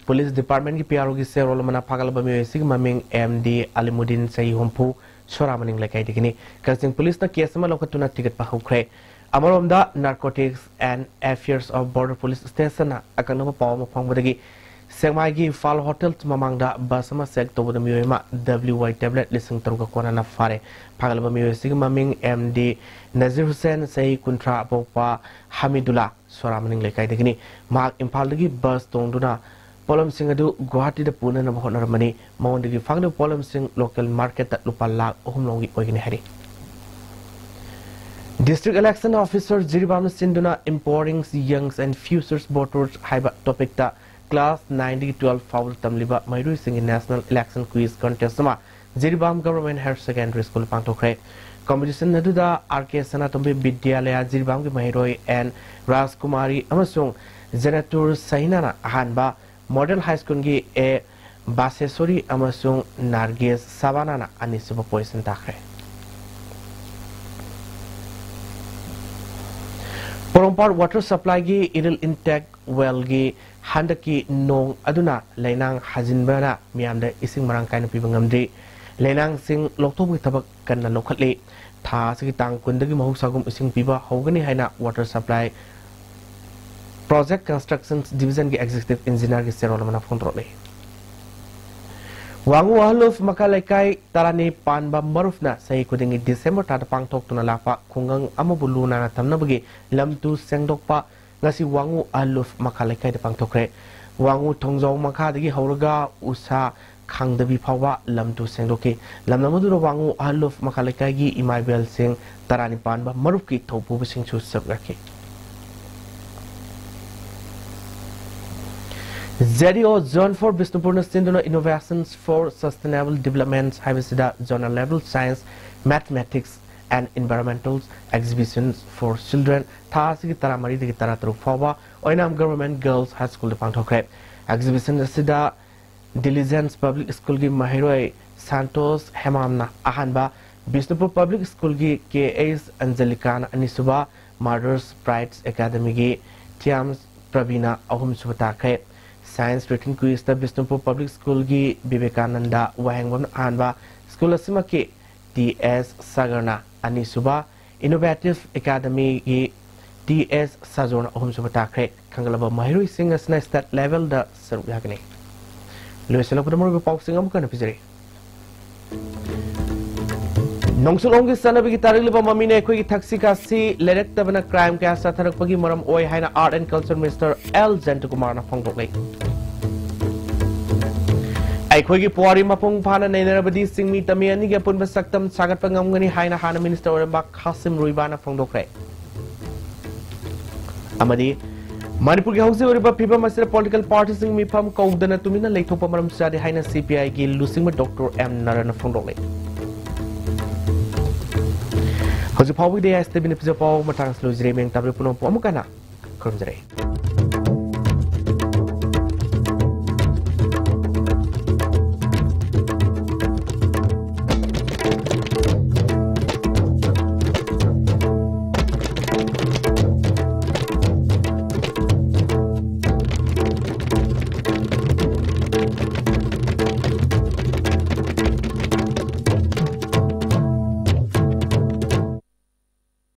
ꯄꯨꯂꯤꯁ ꯗꯤꯄꯥꯔꯠꯃꯦꯟꯒꯤ ꯄꯤ ꯑꯥꯔ ꯑꯣꯒꯤ ꯆꯦꯔꯣꯜ ꯑꯃꯅ ꯐꯥꯒꯠꯂꯕ ꯃꯤꯑꯣꯏ ꯑꯁꯤꯒꯤ ꯃꯃꯤꯡ ꯑꯦꯝ ꯗꯤ ꯑꯂꯤꯃꯨꯗꯤꯟ, ꯆꯍꯤ ꯍꯨꯝꯐꯨ, ꯁꯣꯔꯥ ꯃꯅꯤꯡ ꯂꯩꯀꯥꯏꯗꯒꯤꯅꯤ꯫ ꯀꯛꯆꯤꯡ ꯄꯨꯂꯤꯁꯅ ꯀꯦꯁ ꯑꯃ ꯂꯧꯈꯠꯇꯨꯅ ꯊꯤꯒꯠꯄ ꯍꯧꯈ꯭ꯔꯦ꯫ ꯑꯃꯔꯣꯝꯗ, Narcotics and Affairs of Border Police Stationꯅ ꯑꯀꯛꯅꯕ ꯄꯥꯎ ꯑꯃ ꯐꯪꯕꯗꯒꯤ ꯁꯦꯛꯃꯥꯏꯒꯤ ꯐꯥꯜ ꯍꯣꯇꯦꯜ ꯃꯃꯥꯡꯗ ꯕꯁ ꯑꯃ ꯆꯦꯛ ꯇꯧꯕꯗ ꯃꯤꯑꯣꯏ ꯑꯃ ꯗꯕ꯭ꯂꯤꯎ ꯋꯥꯏ ꯇꯦꯕ꯭ꯂꯦꯠ ꯂꯤꯁꯤꯡ ꯇꯔꯨꯛꯀ ꯀꯣꯟꯅꯅ ꯐꯥꯔꯦ꯫ ꯐꯥꯒꯠꯂꯕ ꯃꯤꯑꯣꯏ ꯑꯁꯤꯒꯤ ꯃꯃꯤꯡ ꯑꯦꯝ ꯗꯤ ꯅꯖꯤꯔ ꯍꯨꯁꯦꯟ, ꯆꯍꯤ ꯀꯨꯟꯊ꯭ꯔꯥ, ꯑꯄꯣꯛꯄ ꯍꯃꯤꯗꯨꯂꯥ, ꯁꯣꯔꯥ ꯃꯅꯤꯡ ꯂꯩꯀꯥꯏꯗꯒꯤꯅꯤ꯫ ꯃꯍꯥꯛ ꯏꯝꯐꯥꯜꯗꯒꯤ ꯕꯁ ꯇꯣꯡꯗꯨꯅ ꯄꯣꯠꯂꯝꯁꯤꯡ ꯑꯗꯨ ꯒꯨꯋꯥꯍꯥꯇꯤꯗ ꯄꯨꯅꯅꯕ ꯍꯣꯠꯅꯔꯝꯕꯅꯤ꯫ ꯃꯉꯣꯟꯗꯒꯤ ꯐꯪꯂꯤꯕ ꯄꯣꯠꯂꯝꯁꯤꯡ ꯂꯣꯀꯦꯜ ꯃꯥꯔꯀꯦꯠꯇ ꯂꯨꯄꯥ ꯂꯥꯈ ꯑꯍꯨꯝ ꯂꯣꯝꯒꯤ ꯑꯣꯏꯒꯅꯤ ꯍꯥꯏꯔꯤ꯫ District Election Officer ꯖꯤꯔꯤꯕꯥꯝꯅ ꯁꯤꯟꯗꯨꯅ Empowering Youngs and Futures Voters ꯍꯥꯏꯕ topic ꯇ class nine ꯗꯒꯤ twelve ꯐꯥꯎꯕꯗ ꯇꯝꯂꯤꯕ ꯃꯍꯩꯔꯣꯏꯁꯤꯡꯒꯤ National Election Quiz Contest ꯑꯃ Jiribam Government Higher Secondary School ꯄꯥꯡꯊꯣꯛꯈ꯭ꯔꯦ꯫ Competition ꯑꯗꯨꯗ R K ꯁꯅꯥꯇꯣꯝꯕꯤ ꯕꯤꯗ꯭ꯌꯥꯂꯌꯥ ꯖꯤꯔꯤꯕꯥꯝꯒꯤ ꯃꯍꯩꯔꯣꯏ N ꯔꯥꯖꯀꯨꯃꯥꯔꯤ ꯑꯃꯁꯨꯡ ꯖꯦꯅꯥꯇꯨꯔ ꯁꯍꯤꯅꯥꯅ ꯑꯍꯥꯟꯕ, Model High School ꯒꯤ A ꯕꯥꯁꯦꯁꯣꯔꯤ ꯑꯃꯁꯨꯡ ꯅꯥꯔꯒꯦꯁ ꯁꯕꯥꯅꯥꯅ ꯑꯅꯤꯁꯨꯕ position ꯇꯥꯈ꯭ꯔꯦ꯫ ꯄꯣꯔꯣꯝꯄꯥꯠ water supply ꯒꯤ ꯏꯔꯤꯜ intake well ꯒꯤ ꯍꯟꯗꯛꯀꯤ ꯅꯣꯡ ꯑꯗꯨꯅ ꯂꯩꯅꯥꯡ ꯍꯥꯖꯤꯟꯕꯅ ꯃꯤꯌꯥꯝꯗ ꯏꯁꯤꯡ ꯃꯔꯥꯡ ꯀꯥꯏꯅ ꯄꯤꯕ ꯉꯝꯗ꯭ꯔꯤ꯫ ꯂꯩꯅꯥꯡꯁꯤꯡ ꯂꯧꯊꯣꯛꯄꯒꯤ ꯊꯕꯛ ꯀꯟꯅ ꯂꯧꯈꯠꯂꯤ꯫ ꯊꯥ ꯑꯁꯤꯒꯤ ꯇꯥꯡ ꯀꯨꯟꯗꯒꯤ ꯃꯍꯧꯁꯥꯒꯨꯝ ꯏꯁꯤꯡ ꯄꯤꯕ ꯍꯧꯒꯅꯤ ꯍꯥꯏꯅ Water Supply Project Constructions Division ꯒꯤ Executive Engineer ꯒꯤ ꯆꯦꯔꯣꯜ ꯑꯃꯅ ꯐꯣꯡꯗꯣꯔꯛꯂꯤ꯫ ꯋꯥꯉꯨ ꯑꯍꯜ ꯑꯣꯐ ꯃꯈꯥ ꯂꯩꯀꯥꯏ ꯇꯔꯥꯅꯤ ꯄꯥꯟꯕ ꯃꯔꯨꯞꯅ ꯆꯍꯤ ꯈꯨꯗꯤꯡꯒꯤ December ꯊꯥꯗ ꯄꯥꯡꯊꯣꯛꯇꯨꯅ ꯂꯥꯛꯄ ꯈꯨꯡꯒꯪ ꯑꯃꯕꯨ ꯂꯨ ꯅꯥꯟꯅ ꯊꯝꯅꯕꯒꯤ ꯂꯝ ꯇꯨ ꯁꯦꯡꯗꯣꯛꯄ ꯉꯁꯤ ꯋꯥꯉꯨ ꯑꯍꯜ ꯑꯣꯐ ꯃꯈꯥ ꯂꯩꯀꯥꯏꯗ ꯄꯥꯡꯊꯣꯛꯈ꯭ꯔꯦ꯫ ꯋꯥꯉꯨ ꯊꯣꯡꯖꯥꯎ ꯃꯈꯥꯗꯒꯤ ꯍꯧꯔꯒ ꯎꯁꯥ ꯈꯥꯡꯗꯕꯤ ꯐꯥꯎꯕ ꯂꯝ ꯇꯨ ꯁꯦꯡꯗꯣꯛꯈꯤ꯫ ꯂꯝꯗꯝ ꯑꯗꯨꯗ ꯋꯥꯉꯨ ꯑꯍꯜ ꯑꯣꯐ ꯃꯈꯥ ꯂꯩꯀꯥꯏꯒꯤ ꯏꯃꯥ ꯏꯕꯦꯜꯁꯤꯡ ꯇꯔꯥꯅꯤꯄꯥꯟꯕ ꯃꯔꯨꯞꯀꯤ ꯊꯧꯄꯨꯕꯁꯤꯡꯁꯨ ꯁꯔꯨꯛ ꯌꯥꯈꯤ꯫ ꯖꯦꯗꯤꯑꯣ Zone four ꯕꯤꯁꯅꯨꯄꯨꯔꯅ ꯁꯤꯟꯗꯨꯅ Innovations for Sustainable Development ꯍꯥꯏꯕꯁꯤꯗ zonal level science, mathematics and environmental exhibitions for children ꯊꯥ ꯑꯁꯤꯒꯤ ꯇꯔꯥꯃꯔꯤꯗꯒꯤ ꯇꯔꯥꯇꯔꯨꯛ ꯐꯥꯎꯕ ꯑꯣꯏꯅꯥꯝ Government Girls High School ꯗ ꯄꯥꯡꯊꯣꯛꯈ꯭ꯔꯦ꯫ Exhibition ꯑꯁꯤꯗ Diligence Public School ꯒꯤ ꯃꯍꯩꯔꯣꯏ ꯁꯥꯟꯇꯣꯁ ꯍꯦꯃꯥꯝꯅ ꯑꯍꯥꯟꯕ, ꯕꯤꯁꯅꯨꯄꯨꯔ Public School ꯒꯤ ꯀꯦ ꯑꯩꯆ ꯑꯟꯖꯂꯤꯀꯥꯅ ꯑꯅꯤꯁꯨꯕ, Mother's Pride Academy ꯒꯤ ꯊꯤꯌꯥꯝ ꯄ꯭ꯔꯕꯤꯅ ꯑꯍꯨꯝꯁꯨꯕ ꯇꯥꯈ꯭ꯔꯦ꯫ Science Written Quiz ꯇ ꯕꯤꯁꯅꯨꯄꯨꯔ Public School ꯒꯤ ꯕꯤꯕꯦꯀꯥꯅꯟꯗ ꯋꯥꯍꯦꯡꯕꯝꯅ ꯑꯍꯥꯟꯕ, school ꯑꯁꯤꯃꯛꯀꯤ ꯇꯤ ꯑꯦꯁ ꯁꯥꯒꯔꯅ ꯑꯅꯤꯁꯨꯕ, Innovative Academy ꯒꯤ ꯇꯤ ꯑꯦꯁ ꯁꯥꯖꯣꯔꯅ ꯑꯍꯨꯝꯁꯨꯕ ꯇꯥꯈ꯭ꯔꯦ꯫ ꯈꯟꯒꯠꯂꯕ ꯃꯍꯩꯔꯣꯏꯁꯤꯡ ꯑꯁꯤꯅ state level ꯗ ꯁꯔꯨꯛ ꯌꯥꯒꯅꯤ꯫ ꯂꯣꯏꯁꯤꯜꯂꯛꯄꯗ ꯃꯔꯨꯑꯣꯏꯕ ꯄꯥꯎꯁꯤꯡ ꯑꯃꯨꯛ ꯍꯟꯅ ꯄꯤꯖꯔꯤ꯫ ꯅꯣꯡꯆꯨꯞꯂꯣꯝꯒꯤ ꯆꯠꯅꯕꯤꯒꯤ ꯇꯥꯔꯛꯂꯤꯕ ꯃꯃꯤꯅ ꯑꯩꯈꯣꯏꯒꯤ ꯊꯛꯁꯤ ꯈꯥꯁꯤ ꯂꯩꯔꯛꯇꯕꯅ crime ꯀꯌꯥ ꯆꯠꯊꯔꯛꯄꯒꯤ ꯃꯔꯝ ꯑꯣꯏ ꯍꯥꯏꯅ Art and Culture Minister L ꯖꯌꯟꯇꯀꯨꯃꯥꯔꯅ ꯐꯣꯡꯗꯣꯛꯂꯤ꯫ ꯑꯩꯈꯣꯏꯒꯤ ꯄꯨꯋꯥꯔꯤ ꯃꯄꯨꯡ ꯐꯥꯅ ꯅꯩꯅꯔꯕꯗꯤ ꯆꯤꯡꯃꯤ ꯇꯝꯃꯤ ꯑꯅꯤꯒꯤ ꯑꯄꯨꯟꯕ ꯁꯛꯇꯝ ꯁꯥꯒꯠꯄ ꯉꯝꯒꯅꯤ ꯍꯥꯏꯅ ꯍꯥꯟꯅ ꯃꯤꯅꯤꯁꯇꯔ ꯑꯣꯏꯔꯝꯕ ꯈꯥꯁꯤꯝ ꯔꯨꯏꯕꯥꯅ ꯐꯣꯡꯗꯣꯛꯈ꯭ꯔꯦ꯫ ꯑꯃꯗꯤ ꯃꯅꯤꯄꯨꯔꯒꯤ ꯍꯧꯖꯤꯛ ꯑꯣꯏꯔꯤꯕ ꯐꯤꯕꯝ ꯑꯁꯤꯗ ꯄꯣꯂꯤꯇꯤꯀꯦꯜ ꯄꯥꯔꯇꯤꯁꯤꯡ ꯃꯤꯐꯝ ꯀꯧꯗꯅ ꯇꯨꯃꯤꯟꯅ ꯂꯩꯊꯣꯛꯄ ꯃꯔꯝ ꯆꯥꯗꯦ ꯍꯥꯏꯅ ꯁꯤ ꯄꯤ ꯑꯥꯏꯒꯤ ꯂꯨꯆꯤꯡꯕ ꯗꯣꯛꯇꯔ ꯑꯦꯝ ꯅꯥꯔꯥꯅ ꯐꯣꯡꯗꯣꯛꯂꯦ꯫ ꯍꯧꯖꯤꯛ ꯐꯥꯎꯕꯒꯤꯗꯤ ꯑꯦꯁ ꯇꯤ ꯚꯤꯅ ꯄꯤꯖ ꯄꯥꯎ ꯃꯇꯥꯡ ꯑꯁꯤ ꯂꯣꯏꯖꯔꯦ꯫ ꯃꯌꯥꯝ ꯇꯥꯕꯤꯔꯤꯕ ꯄꯨꯝꯅꯃꯛꯄꯨ ꯑꯃꯨꯛ ꯍꯟꯅ ꯈꯨꯔꯨꯝꯖꯔꯤ꯫